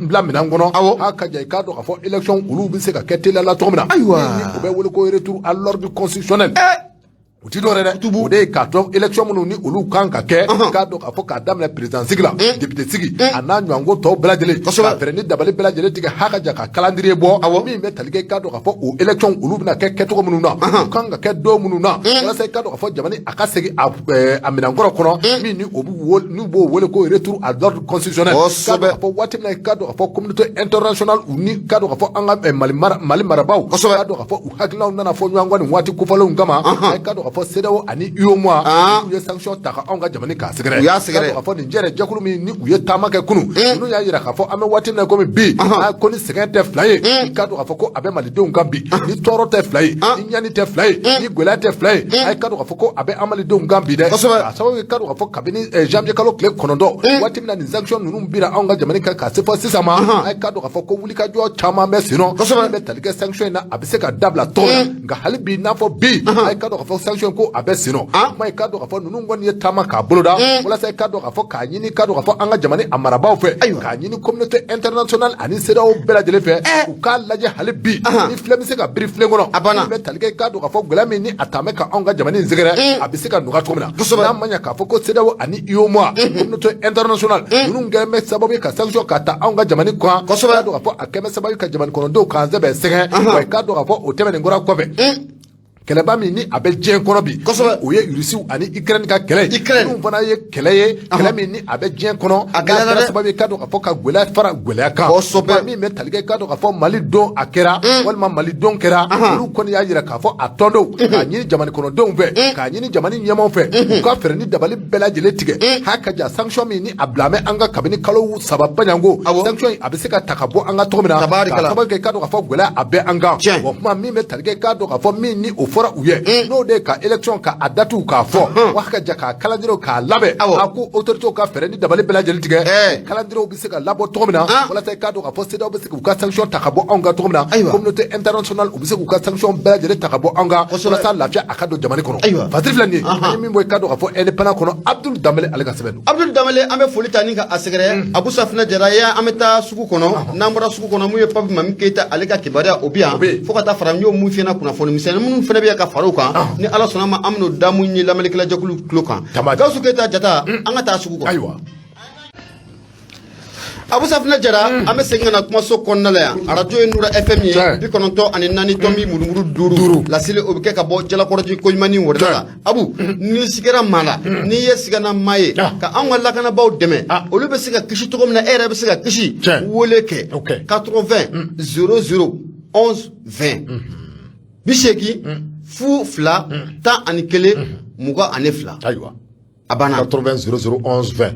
bila minɛn kɔnɔ, a ka ja, k'a dɔn k'a fɔ élection olu bɛ se ka kɛ teliya la cogo min na. Ni o bɛ wele ko retour à l'ordre constitutionnel, u ti dɔwɛrɛ dɛ, o de ye k'a dɔn élection minnu ni olu kan ka kɛ, k'a dɔn k'a fɔ k'a daminɛ président sigi la, député sigi, a n'a ɲɔgɔnko tɔw bɛɛ lajɛlen, ka fɛɛrɛ ni dabali bɛɛ lajɛlen tigɛ, ha ka ja ka calendrier bɔ min bɛ tali kɛ, k'a dɔn k'a fɔ o élection olu bɛna kɛ kɛcogo minnu na, u kan ka kɛ don minnu na, walasa k'a dɔn k'a fɔ jamana a ka segin a minɛnkɔrɔ kɔnɔ, min ni o b'u n'u b'o wele ko retour à l'ordre constitutionnel. K'a dɔn k'a fɔ waati min na, k'a dɔn k'a fɔ communauté internationale u ni k'a dɔn k'a fɔ an ka Mali marabaaw, k'a dɔn k'a fɔ u hakilinaw nana fɔ ɲɔgɔn kɔ nin waati kofɔlenw kama, k'a dɔn k'a fɔ CEDEAO ani UEMOA u ye sanction ta ka anw ka jamana k'a sɛgɛrɛ. U y'a sɛgɛrɛ. K'a fɔ nin jɛrɛ jɛkulu min ni u ye taama kɛ kunun, ninnu y'a jira k'a fɔ an bɛ waati min na komi bi, ko ni sɛgɛn tɛ fila ye, i k'a dɔn k'a fɔ ko a bɛ malidenw kan bi, ni tɔɔrɔ tɛ fila ye, ni ɲani tɛ fila ye, ni gɛlɛya tɛ fila ye, a ye k'a dɔn k'a fɔ ko a bɛ an malidenw kan bi dɛ. K'a sababu kɛ, k'a dɔn k'a fɔ kabini janvier kalo tile 9, waati min na nin sanction ninnu bira anw ka jamana kan ka se fɔ sisan ma, a ye k'a dɔn k'a fɔ ko wulikajɔ caman bɛ sen nɔ min bɛ tali kɛ sanction in na, a bɛ se ka dabila cogo min na. Nka hali bi n'a fɔ bi, a ye k'a dɔn k'a fɔ sanction ko a bɛ sen nɔ. Kuma ye, k'a dɔn k'a fɔ ninnu kɔni ye taama k'a boloda walasa i k'a dɔn k'a fɔ k'a ɲini, k'a dɔn k'a fɔ an ka jamana a marabaaw fɛ, k'a ɲini communauté internationale ani CEDEAO bɛɛ lajɛlen fɛ, u k'a lajɛ hali bi ni filen bɛ se ka biri filen kɔnɔ, A banna. min bɛ tali kɛ, k'a dɔn k'a fɔ gɛlɛya min ni a taamɛ ka anw ka jamana in sɛgɛrɛ, a bɛ se ka nɔgɔya cogo min na. N'a ma ɲɛ k'a fɔ ko CEDEAO ani UEMOA, communauté internationale ninnu kɛlen bɛ sababu ye ka sanction ka ta anw ka jamana kan, k'a dɔn k'a fɔ a kɛlen bɛ sababu ye ka jamana kɔnɔdenw k'an sɛbɛ sɛgɛn wa, k'a dɔn k'a fɔ o tɛmɛnen kɔrɔ kɔfɛ. Kɛlɛba min ni a bɛ diɲɛ kɔnɔ bi, o ye Rusiw ani Ukraine ka kɛlɛ ye. Ukraine. Minnu fana ye kɛlɛ ye, kɛlɛ min ni a bɛ diɲɛ kɔnɔ, A gɛlɛyara n'a kɛra dɛ. sababu ye k'a dɔn k'a fɔ ka gɛlɛya fara gɛlɛya kan. Min bɛ tali kɛ k'a dɔn k'a fɔ Mali don a kɛra walima Mali don kɛra, olu kɔni y'a jira k'a fɔ a tɔndenw k'a ɲini jamana kɔnɔdenw fɛ, k'a ɲini jamana ɲɛmaaw fɛ, u ka fɛɛrɛ ni dabali bɛɛ lajɛlen tigɛ ha ka ja sanction min ni a bila bɛ an kan kabini kalo 3 baɲanko, sanction in a bɛ se ka ta ka bɔ an kan cogo min na, Tabarikala. k'a sababu kɛ k'a dɔn k'a fɔ gɛlɛya a bɛ an kan. O kuma min bɛ tali kɛ k'a dɔn k'a fɔ min ni o fɔra u ye, n'o de ye ka élection ka a datugu k'a fɔ wa ka ja k'a calendrier k'a labɛn, a ko autorités ka fɛɛrɛ ni dabali bɛɛ lajɛlen tigɛ, calendrier bɛ se ka labɔ cogo min na, walasa k'a dɔn k'a fɔ CEDEAO bɛ se k'u ka sanction ta ka bɔ anw kan cogo min na, communauté internationale u bɛ se k'u ka sanction bɛɛ lajɛlen ta ka bɔ anw kan, walasa lafiya a ka don jamana kɔnɔ. Fasiri filɛ nin ye, an ye min bɔ i k'a dɔn k'a fɔ Indépendant kɔnɔ, Abdul Danbele ale ka sɛbɛn don. Abdul Danbele, an bɛ foli ta ni ka a sɛgɛrɛ. Abu Safinɛ Jara ye, an bɛ taa sugu kɔnɔ. N'an bɔra sugu kɔnɔ, mun ye Pape Mami Keyita ale ka kibaruya o bɛ yan, O bɛ yen. fo ka taa fara n y'o mun fiyɛ na, kunnafoni misɛnnin minnu fana bɛ yan ka fara o kan, ni Ala sɔnna ma, an bɛn'o da mun ye lamɛnnikɛla jɛkulu tulo kan. Tamati. Gawusu Keyita Jata, an ka taa sugu kɔnɔ. Ayiwa. Abu Safinɛ Jara, an bɛ segin ka na kumaso kɔnɔna la yan. Arajo ye Nura FM ye, 94 tɔmi murumuru 5. 5. Laseli o bɛ kɛ ka bɔ Jalakɔrɔji koɲumanni wɛrɛ la. Abu, n'i sigara maa la, n'i ye sigana maa ye ka anw ka lakanabaaw dɛmɛ, olu bɛ se ka kisi cogo min na, e yɛrɛ bɛ se ka kisi. Wele kɛ 80 00 11 20, 80 02 11 22. Ayiwa. A banna. 80 00 11 20,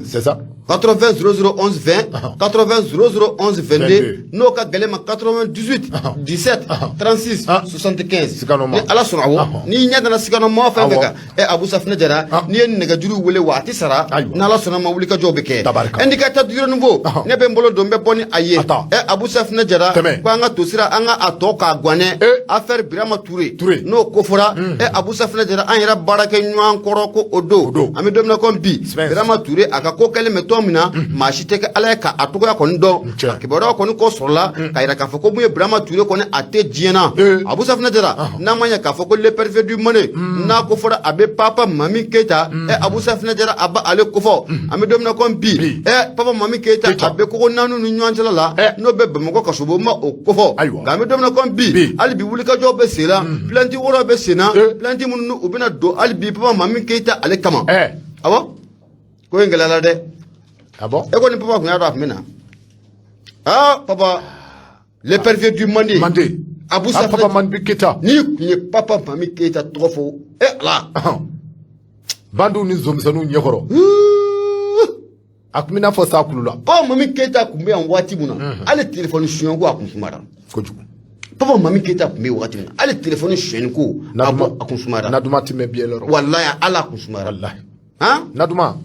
c'est ça. 80 00 11 20, 80 00 11 22. 22. N'o ka gɛlɛn ma, 98 17 36 75. Sikanɔ ma. Ni Ala sɔnna, awɔ. N'i ɲɛ nana sikanɔ ma fɛn fɛn kan, ɛ Abu Safinɛ Jara, n'i ye nɛgɛjuru wele wa a tɛ sara. N'Ala sɔnna ma, wulikajɔw bɛ kɛ. Tabarika. Indicateur du renouveau, ne bɛ n bolo don, n bɛ bɔ ni a ye. Attends. Ɛ Abu Safinɛ Jara, Tɛmɛ. ko an ka tosira, an ka a tɔ k'a ganɛ, affaire Birama Touré. Touré. N'o ko fɔra, ɛ Abu Safinɛ Jara, an yɛrɛ baarakɛ ɲɔgɔn kɔrɔ ko o don. O don. An bɛ don min na komi bi, Sɛbɛn. Birama Touré a ka ko kɛlen bɛ tɔn min na, maa si tɛ kɛ Ala ye ka a togoya kɔni dɔn. Tiɲɛ. A kibaruya kɔni kɔ sɔrɔla ka yira k'a fɔ ko mun ye Birama Touré kɔni, a tɛ diɲɛ na. Abu Safinɛ Jara, n'a ma ɲɛ k'a fɔ ko l'épervier du Mali, n'a ko fɔra a bɛ Papa Mami Keyita, ɛ Abu Safinɛ Jara, a b'ale kofɔ. An bɛ don min na komi bi, Bi. ɛ Papa Mami Keyita, Keyita. a bɛ kogo naani ni ɲɔgɔn cɛla la, n'o bɛ Bamakɔ kasobo ma o kofɔ. Nka an bɛ don min na komi bi, Bi. hali bi wulikajɔw bɛ sen na, plainte wɛrɛw bɛ sen na, plainte minnu u bɛna don hali bi Papa Mami Keyita ale kama. Awɔ, ko in gɛlɛyara dɛ. Ah bon. E ko ni papa kun y'a dɔn a tun bɛ na. Ah, papa l'épervier du Mali. Mande. Abu Ah, Safinɛ. Papa Mami Keyita. N'i kun ye Papa Mami Keyita tɔgɔ fɔ, e Ala. Bandiw ni zomisɛnninw ɲɛkɔrɔ, a tun bɛ n'a fɔ sa kulu la. Papa Mami Keyita kun bɛ yan waati min na, hali téléphone sonyɛn ko a kun sumayara. Kojugu. Papa Mami Keyita kun bɛ yen waati min na, hali téléphone sonyɛni ko a Naduma a kun sumayara. Naduma ti mɛn biyɛ lɔrɔ. Walayi, ala a kun sumayara. Walahi. Han. Naduma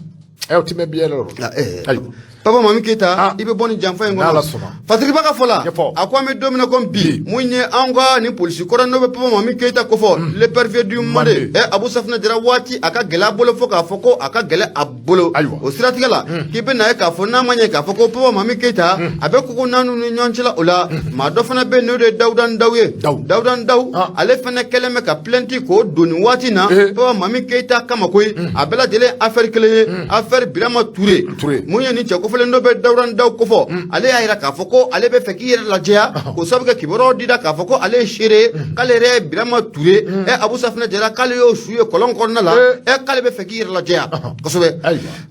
ɛ o ti mɛn biyɛ lɔrɔ. Ah, eh, Ayiwa. Papa Mami Keyita, i bɛ bɔ nin janfa in kɔnɔ. N'Ala sɔnna. Fasiriba ka fɔ la, Ɲɛfɔ. a ko an bɛ don min na komi bi, Bi. mun ye an ka nin polisi kɔrɔ n'o bɛ Papa Mami Keyita kofɔ, l'épervier du Mali, Mali. ɛ Abu Safinɛ Jara, waati a ka gɛlɛ a bolo fo k'a fɔ ko a ka gɛlɛ a bolo. O siratigɛ la, k'i bɛ na ye k'a fɔ n'a ma ɲɛ k'a fɔ ko Papa Mami Keyita a bɛ kogo naani ni ɲɔgɔn cɛla o la, maa dɔ fana bɛ yen n'o de ye Dawuda Ndaw ye. Daw. Dawuda Ndaw, ale fana kɛlen bɛ ka plainte k'o don nin waati na Papa Mami Keyita kama koyi. A bɛɛ lajɛlen affaire kelen ye, affaire Birama Touré. Touré. Mun ye nin cɛ kofɔlen dɔ bɛ Dawuda Ndaw kofɔ, ale y'a yira k'a fɔ ko ale bɛ fɛ k'i yɛrɛ lajɛya, k'o sababu kɛ kibaruyaw dira k'a fɔ ko ale ye seere ye, k'ale yɛrɛ ye Birama Touré, ɛ Abu Safinɛ Jara, k'ale y'o su ye kɔlɔn kɔnɔna la, ɛ k'ale bɛ fɛ k'i yɛrɛ lajɛya kosɛbɛ.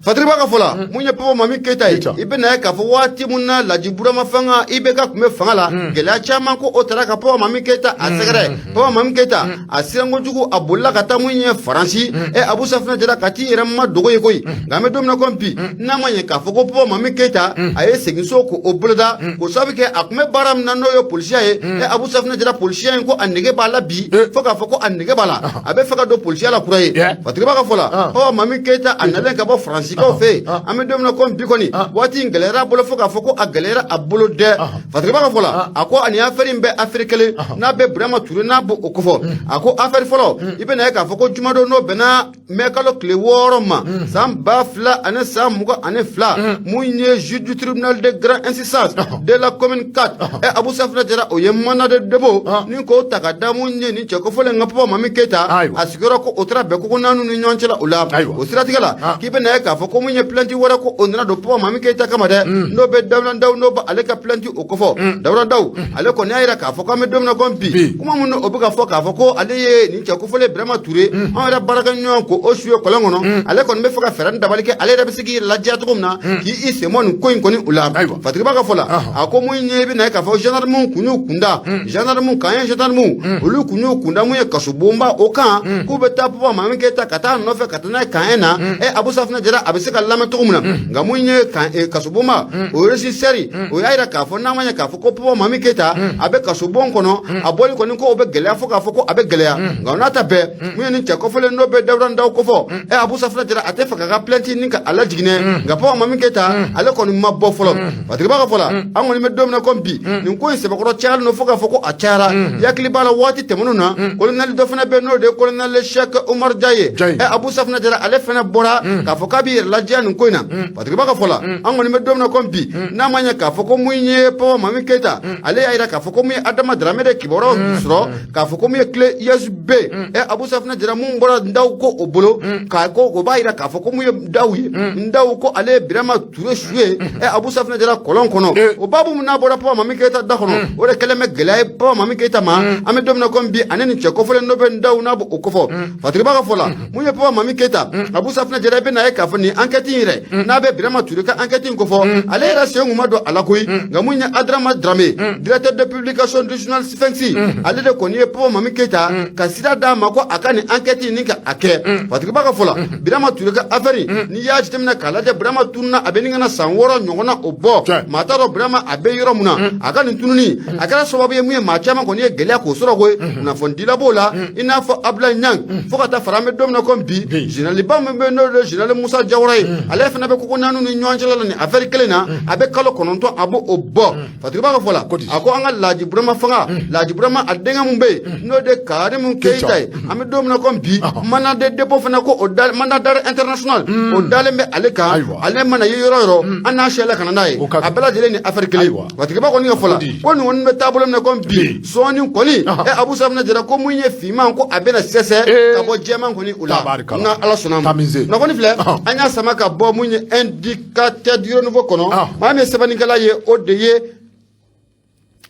Fatiriba ka fɔ la, mun ye Papa Mami Keyita ye, i bɛ na ye k'a fɔ waati mun na Laji Burama fanga IBK tun bɛ fanga la, gɛlɛya caman ko o taara ka Papa Mami Keyita a sɛgɛrɛ. Papa Mami Keyita a siran kojugu, a bolila ka taa mun ye Faransi, ɛ Abu Safinɛ Jara, ka t'i yɛrɛ ma dogo ye koyi. Nka an bɛ don min na komi bi, n'a ma ɲɛ k'a fɔ ko Papa Mami Keyita a ye seginso k'o boloda, k'o sababu kɛ a tun bɛ baara min na n'o ye polisiya ye, ɛ Abu Safinɛ Jara, polisiya in ko a nege b'a la bi, fo k'a fɔ ko a nege b'a la, a bɛ fɛ ka don polisiya la kura ye. Fatiriba ka fɔ la, Papa Mami Keyita a nalen ka bɔ Faransikaw fɛ yen, an bɛ don min na komi bi kɔni, waati in gɛlɛyara a bolo fo k'a fɔ ko a gɛlɛyara a bolo dɛ. Fatiriba ka fɔ la, a ko ani affaire in bɛ affaire kelen n'a bɛ Burama Touré n'a b'o o kofɔ. A ko affaire fɔlɔ, i bɛna ye k'a fɔ ko jumadon n'o bɛnna mɛ kalo tile 6 ma san 2022, mun mun ye juge du tribunal de grande instance de la commune 4, ɛ Abu Safinɛ Jara, o ye mandat de dépôt ni k'o ta ka da mun ye nin cɛ kofɔlen ka Papa Mami Keyita, a sigiyɔrɔ ko o taara bɛn koko naani ni ɲɔgɔn cɛ la o la. O siratigɛ la, k'i bɛ na ye k'a fɔ ko mun ye plainte wɛrɛ ko o nana don Papa Mami Keyita kama dɛ, n'o bɛ Dawuda Ndaw, n'o bɛ ale ka plainte o kofɔ. Dawuda Ndaw, ale kɔni y'a jira k'a fɔ k'an bɛ don min na komi bi, kuma min o bɛ ka fɔ k'a fɔ ko ale ye nin cɛ kofɔlen Birama Ture, anw yɛrɛ baarakɛɲɔgɔn, ko o su ye kɔlɔn kɔnɔ, ale kɔni bɛ fɛ ka fɛɛrɛ ni dabali kɛ, ale yɛrɛ bɛ se k'i yɛrɛ ladiya cogo min na k'i sen bɔ nin ko in kɔni o la. Fatigiba ka fɔ la, a ko mun ye, i bɛ na ye k'a fɔ gendarme kun y'u kunda, gendarme kan ye, gendarme olu kun y'u kunda mun ye kasobonba o kan, k'u bɛ taa Papa Mami Keyita ka taa nɔfɛ ka taa n'a ye camp na, ɛ Abu Safinɛ Jara, a bɛ se ka lamɛn cogo min na. Nka mun ye kasobonba o régisseur, o y'a jira k'a fɔ n'a ma ɲɛ k'a fɔ ko Papa Mami Keyita a bɛ kasobon kɔnɔ, a bɔli kɔni ko o bɛ gɛlɛya, fo k'a fɔ ko a bɛ gɛlɛya. Nka o n'a ta bɛɛ, mun ye nin cɛ kɔfɔlen n'o bɛ Dawuda Ndaw kofɔ, ɛ Abu Safinɛ Jara, a tɛ fɛ k'a ka plainte ni ka a lajiginɛ. Nka Papa Mami Keyita, ale kɔni ma bɔ fɔlɔ. Fatigiba ka fɔ la, an kɔni bɛ don min na komi bi, nin ko in sɛbɛkɔrɔ cayalen don fo k'a fɔ ko a cayara. I hakili b'a la, waati tɛmɛnenw na, colonel dɔ fana bɛ yen, n'o de ye colonel Cheikh Umar Jaye, ɛ Abu Safinɛ Jara, ale fana bɔra k'a fɔ k'a b'i yɛrɛ ladiya nin ko in na. Fatigiba ka fɔ la, an kɔni bɛ don min na komi bi, n'a ma ɲɛ k'a fɔ ko mun ye Papa Mami Keyita, ale y'a jira k'a fɔ ko mun ye Adama Darame de kibaruyaw sɔrɔ k'a fɔ ko mun ye clé USB, ɛ Abu Safinɛ Jara, mun bɔra Ndaw ko o bolo, k'a ko o b'a jira k'a fɔ ko mun ye Ndaw ye, Ndaw ko ale ye Birama Ture su ye, ɛ Abu Safinɛ Jara, kɔlɔn kɔnɔ. O baabu min n'a bɔra Papa Mami Keyita da kɔnɔ, o de kɛlen bɛ gɛlɛya ye Papa Mami Keyita ma. An bɛ don min na komi bi, ani nin cɛ kofɔlen n'o bɛ Ndaw n'a b'o kofɔ. Fatigiba ka fɔ la, mun ye Papa Mami Keyita, Abu Safinɛ Jara, i bɛ na ye k'a fɔ nin enquête in yɛrɛ n'a bɛ Birama Ture ka enquête in kofɔ, ale yɛrɛ sen kun ma don a la koyi. Nka mun ye Adrama Drame, directeur de publication du journal Sphinx, ale de kɔni ye Papa Mami Keyita ka sira d'a ma ko a ka nin enquête in ni ka a kɛ. Fatigiba ka fɔ la, Birama Ture ka affaire, n'i y'a jateminɛ k'a lajɛ, Birama tununa, a bɛ nin ka na san 6 ɲɔgɔnna o bɔ, maa t'a dɔn Birama a bɛ yɔrɔ mun na. A ka nin tununi a kɛra sababu ye mun ye maa caman kɔni ye gɛlɛya k'o sɔrɔ koyi, kunnafonidila b'o la, i n'a fɔ Abulayi Ɲang, fo ka taa fara an bɛ don min na komi bi, généraliba min bɛ yen, n'o ye général Musa Jawara ye, ale fana bɛ koko naani ni ɲɔgɔn cɛla la nin affaire kelen na, a bɛ kalo 9 a b'o bɔ. Fatigiba ka fɔ la, a ko an ka Laji Burama fanga, Laji Burama a denkɛ mun bɛ yen, n'o de Karimu Keyita ye, an bɛ don min na komi bi, mandat de dépôt fana ko o da, mandat d'arrêt international o dalen bɛ ale kan. Ale mana ye yɔrɔ o yɔrɔ, an n'a siyɛla ka na n'a ye, a bɛɛ lajɛlen ni affaire kelen. Fatigiba kɔni ka fɔ la, ko nin kɔni bɛ taabolo min na komi bi, sɔɔni kɔni, ɛ Abu Safinɛ Jara, ko mun ye finman ko a bɛna sɛsɛ ka bɔ jɛman kɔni o la, n'a Ala sɔnna ma. Kunnafoni filɛ, an y'a sama ka bɔ mun ye Indicateur du Renouveau kɔnɔ. Maa min ye sɛbɛnnikɛla ye, o de ye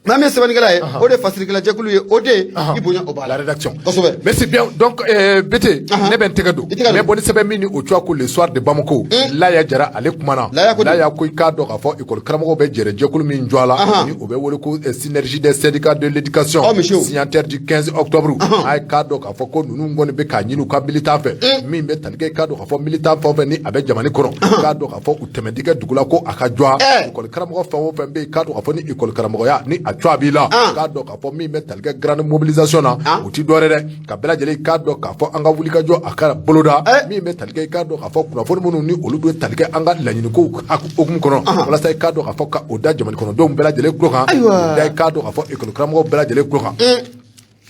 maa min ye sɛbɛnnikɛla ye, o de ye fasirikɛla jɛkulu ye, o de ye i bonya o b'a la rédaction. Kosɛbɛ. Merci bien. Donc Bete, ne bɛ n tɛgɛ don, n bɛ bɔ ni sɛbɛn min ni o cogoya ko Le Soir de Bamako, Laya Jara ale kumana. Laya ko Laya ko i k'a dɔn k'a fɔ école karamɔgɔw bɛ jɛrɛ jɛkulu min jɔ a la, ni o bɛ wele ko Synergie des syndicats de l'éducation, signataire du 15 octobre, a ye k'a dɔn k'a fɔ ko ninnu kɔni bɛ k'a ɲini u ka militant fɛ, min bɛ tali kɛ i k'a dɔn k'a fɔ militant fɛn o fɛn ni a bɛ jamana kɔnɔ, k'a dɔn k'a fɔ u tɛmɛn kɛ dugu la ko a ka jɔ école karamɔgɔ fɛn o fɛn bɛ yen, k'a dɔn k'a fɔ ni école karamɔgɔya ni a cogoya b'i la, k'a dɔn k'a fɔ min bɛ tali kɛ grande mobilisation na, o ti dɔwɛrɛ dɛ, ka bɛɛ lajɛlen k'a dɔn k'a fɔ an ka wulikajɔ a ka boloda, min bɛ tali kɛ i k'a dɔn k'a fɔ kunnafoni minnu ni olu bɛ tali kɛ an ka laɲinikow hukumu kɔnɔ, walasa i k'a dɔn k'a fɔ ka o da jamana kɔnɔdenw bɛɛ lajɛlen tulo kan, o da i k'a dɔn k'a fɔ école karamɔgɔw bɛɛ lajɛlen tulo kan.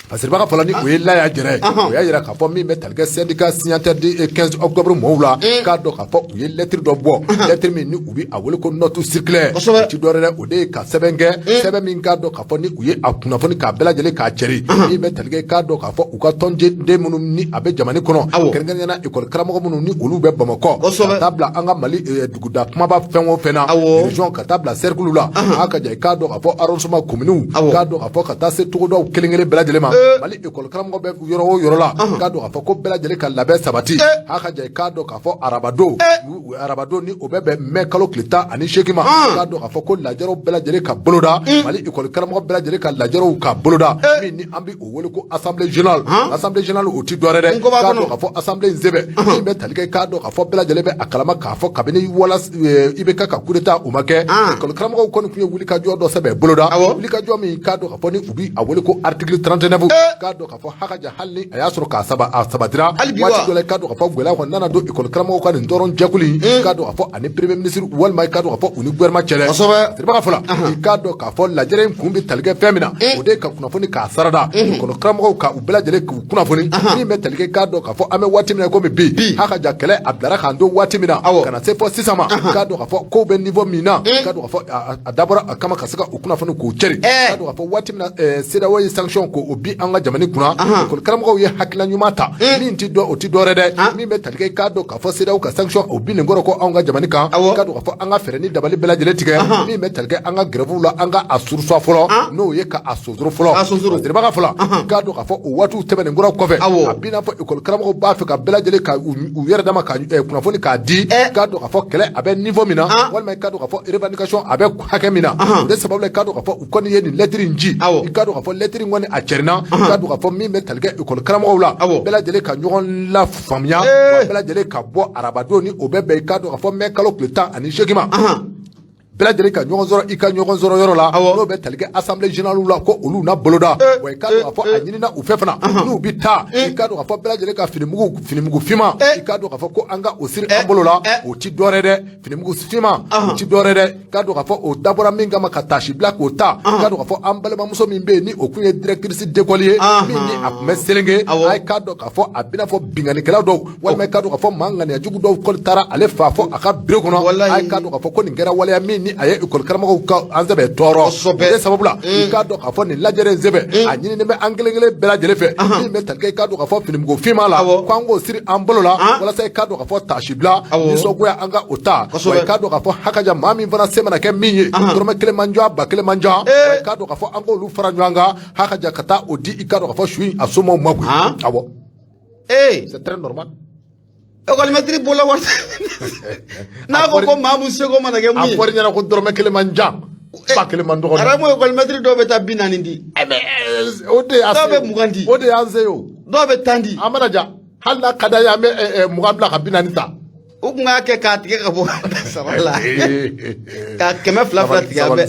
Fasiribaga fɔlɔ ni o ye Laya Jɛrɛ ye, o y'a jira k'a fɔ min bɛ tali kɛ syndicat signataire du 15 octobre mɔɔw la, k'a dɔn k'a fɔ u ye lettre dɔ bɔ, lettre min ni u bɛ a wele ko note circulaire. O ti dɔwɛrɛ dɛ, o de ye ka sɛbɛn kɛ, sɛbɛn min k'a dɔn k'a fɔ ni u ye a kunnafoni k'a bɛɛ lajɛlen k'a cɛri, min bɛ tali kɛ k'a dɔn k'a fɔ u ka tɔnden minnu ni a bɛ jamana kɔnɔ, kɛrɛnkɛrɛnnenya la école karamɔgɔ minnu ni olu bɛ Bamakɔ, ka taa bila an ka Mali duguda kumaba fɛn o fɛn na, région, ka taa bila cercle la, a ka ja i k'a dɔn k'a fɔ arrondissement, commune, k'a dɔn k'a fɔ ka taa se togodaw kelen kelen bɛɛ lajɛlen ma, Mali école karamɔgɔ bɛ yɔrɔ o yɔrɔ la, k'a dɔn k'a fɔ ko bɛɛ lajɛlen ka labɛn sabati. A ka ja i k'a dɔn k'a fɔ arabadon, arabadon ni o bɛ bɛn mɛ kalo tile 18 ma, k'a dɔn k'a fɔ ko lajɛrɛw bɛɛ lajɛlen ka boloda, Mali école karamɔgɔ bɛɛ lajɛlen ka lajɛrɛw ka boloda, min ni an bɛ o wele ko assemblée générale. Assemblée générale, o ti dɔwɛrɛ dɛ, k'a dɔn k'a fɔ assemblée in sɛbɛn min bɛ tali kɛ, k'a dɔn k'a fɔ bɛɛ lajɛlen bɛ a kalama k'a fɔ kabini wala IBK ka coup d'état o ma kɛ, école karamɔgɔw kɔni tun ye wulikajɔ dɔ sɛbɛn boloda, wulikajɔ min k'a dɔn k'a fɔ ni u bɛ a wele ko article 39. K'a dɔn k'a fɔ hakaja hali ni a y'a sɔrɔ k'a saba a sabatira waati dɔ la, k'a dɔn k'a fɔ gɛlɛya kɔni nana don ekɔli karamɔgɔw ka nin tɔrɔn jɛkulu in, k'a dɔn k'a fɔ ani premier ministre walima i k'a dɔn k'a fɔ u ni gouvernement cɛ dɛ. Siriba ka fɔ la, i k'a dɔn k'a fɔ lajɛrɛ in kun bɛ tali kɛ fɛn min na, o de ye ka kunnafoni k'a sarada ekɔli karamɔgɔw ka u bɛɛ lajɛlen k'u kunnafoni min bɛ tali kɛ, k'a dɔn k'a fɔ an bɛ waati min na komi bi, hakaja kɛlɛ a bilara k'an to waati min na ka na se fɔ sisan ma, k'a dɔn k'a fɔ kow bɛ niveau min na, k'a dɔn k'a fɔ a dabɔra a kama ka se ka u kunnafoni k'u cɛri. K'a dɔn k'a fɔ waati min na CEDEAO ye sanction k'o bin an ka jamana kunna, ekɔli karamɔgɔw ye hakilina ɲuman ta min ti dɔ o ti dɔ wɛrɛ dɛ, min bɛ tali kɛ, k'a dɔn k'a fɔ CEDEAO ka sanction o binnen kɔrɔ ko anw ka jamana kan, k'a dɔn k'a fɔ an ka fɛɛrɛ ni dabali bɛɛ lajɛlen tigɛ min bɛ tali kɛ an ka grève la, an ka a surseoir fɔlɔ, n'o ye ka a sonsoro fɔlɔ. Siriba ka fɔ la, k'a dɔn k'a fɔ o waatiw tɛmɛnen kɔrɔ kɔfɛ, a b'i n'a fɔ ekɔli karamɔgɔw b'a fɛ ka bɛɛ lajɛlen ka u yɛrɛ dama ka kunnafoni k'a di, k'a dɔn k'a fɔ kɛlɛ a bɛ niveau min na, walima k'a dɔn k'a fɔ revendication a bɛ hakɛ min na. O de sababu la, i k'a dɔn k'a fɔ u kɔni ye nin lɛtiri in ci. I k'a dɔn k'a fɔ lɛtiri in kɔni a cɛrinna, k'a dɔn k'a fɔ min bɛ tali kɛ ekɔli karamɔgɔw la, bɛɛ lajɛlen ka ɲɔgɔn lafaamuya, wa bɛɛ lajɛlen ka bɔ arabadon ni o bɛ bɛn, i k'a dɔn k'a fɔ mɛ kalo tile 18 ma, bɛɛ lajɛlen ka ɲɔgɔn sɔrɔ i ka ɲɔgɔn sɔrɔ yɔrɔ la, n'o bɛ tali kɛ assemblée générale la, ko olu na boloda. Wa i k'a dɔn k'a fɔ a ɲinina u fɛ fana, n'u bɛ taa, i k'a dɔn k'a fɔ bɛɛ lajɛlen ka finimugu finman, i k'a dɔn k'a fɔ ko an ka o siri an bolo la. O ti dɔwɛrɛ dɛ, finimugu finman o ti dɔwɛrɛ dɛ, k'a dɔn k'a fɔ o dabɔra min kama ka taasi bila k'o ta, k'a dɔn k'a fɔ an balimamuso min bɛ yen ni o tun ye directrice d'école ye, min ni a tun bɛ Selenke, a ye k'a dɔn k'a fɔ a bɛna fɔ binkannikɛla dɔw walima k'a dɔn k'a fɔ maa ŋaniya jugu dɔw kɔni taara ale fa fɔ a ka bureau kɔnɔ. A ye k'a dɔn k'a fɔ ko nin kɛra waleya min ni a ye ekɔli karamɔgɔw ka an sɛbɛ tɔɔrɔ. O de sababu la, i k'a dɔn k'a fɔ nin lajɛrɛ in sɛbɛ a ɲininen bɛ an kelen kelen bɛɛ lajɛlen fɛ, min bɛ tali kɛ, i k'a dɔn k'a fɔ finimugu finman la, ko an k'o siri an bolo la, walasa i k'a dɔn k'a fɔ taasi bila nisɔngoya an ka o ta. Wa i k'a dɔn k'a fɔ hakaja maa min fana se mana kɛ min ye, dɔrɔmɛ kelen man ca, 1000 man ca, wa i k'a dɔn k'a fɔ an k'olu fara ɲɔgɔn kan, hakaja ka taa o di, i k'a dɔn k'a fɔ su in a somaw ma koyi. Awɔ, c'est très normal. École bolo wari n'a ko ko maa mun seko mana kɛ mun ye. A fɔra ɲɛna ko dɔrɔmɛ kelen man jan, 1000 man dɔgɔ. Aramu école dɔw bɛ taa 40 di. O de y'an se. Dɔw bɛ 20 di. O de y'an se o. Dɔw bɛ 10 di. An mana ja, hali n'a ka d'an ye, an bɛ 20 bila ka 40 ta. U tun k'a kɛ k'a tigɛ ka bɔ sara la, ka 200 fila tigɛ a bɛɛ.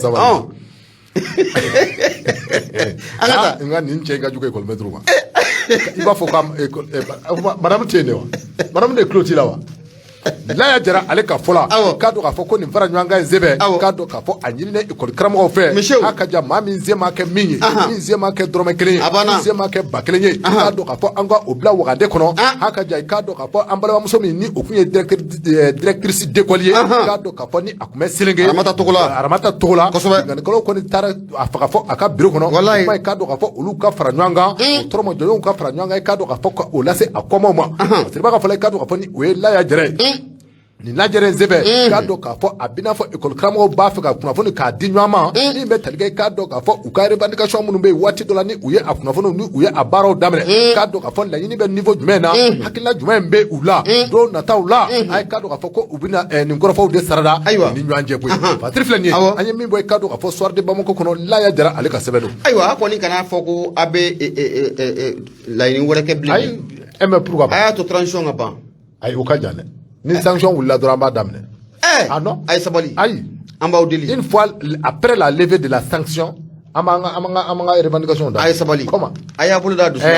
An ka taa. N ka nin cɛ in ka jugu école maître ma. I b'a fɔ ko madame tɛ yen de wa? Madame de tulo t'i la wa? Laya Jara ale ka fɔ la, k'a dɔn k'a fɔ ko nin fara ɲɔgɔn kan in sɛbɛn, k'a dɔn k'a fɔ a ɲininen ekɔli karamɔgɔw fɛ, a ka ja maa min se ma kɛ min ye, min se ma kɛ dɔrɔmɛ kelen ye, min se ma kɛ 1000 ye, k'a dɔn k'a fɔ an ka o bila wagande kɔnɔ. A ka ja, i k'a dɔn k'a fɔ an balimamuso min ni o tun ye directrice d'école ye, k'a dɔn k'a fɔ ni a tun bɛ Selenke, Aramata Togola, Aramata Togola, binkannikɛlaw kɔni taara a faga fɔ a ka bureau kɔnɔ. Kuma i k'a dɔn k'a fɔ olu ka fara ɲɔgɔn kan, o tɔrɔmɔjɔɲɔgɔnw ka fara ɲɔgɔn kan, i k'a dɔn k'a fɔ ka o lase a kɔmaw ma. Siriba ka fɔ la, i k'a dɔn k'a fɔ ni o ye Laya Jara ye. Nin lajɛrɛ in sɛbɛn, k'a dɔn k'a fɔ a bɛna fɔ ekɔli karamɔgɔw b'a fɛ ka kunnafoni k'a di ɲɔgɔn ma, min bɛ tali kɛ, k'a dɔn k'a fɔ u ka revendication minnu bɛ yen waati dɔ la, ni u ye a kunnafoniw ni u ye a baaraw daminɛ, k'a dɔn k'a fɔ laɲini bɛ niveau jumɛn na, hakilina jumɛn bɛ u la don nataw la. A ye k'a dɔn k'a fɔ ko u bɛna nin kɔrɔfɔw de sarada ni ɲɔgɔn cɛ koyi. Fatiri filɛ nin ye, an ye min bɔ, i k'a dɔn k'a fɔ Soir de Bamako kɔnɔ, Laya Jara ale ka sɛbɛn don. Ayiwa, a kɔni kana fɔ ko a bɛ laɲini wɛrɛ kɛ bilen. Ayi, e mais pourquoi pas? A y'a to transition ka ban. Ayi, o ka jan dɛ. Ni sanction wulila dɔrɔn, an b'a daminɛ. Ah non, a ye sabali. Ayi. An b'aw deli. Une fois après la levée de la sanction, an b'an ka an b'an ka revendication da. A ye sabali. Comment? A y'a bolo da dusu la.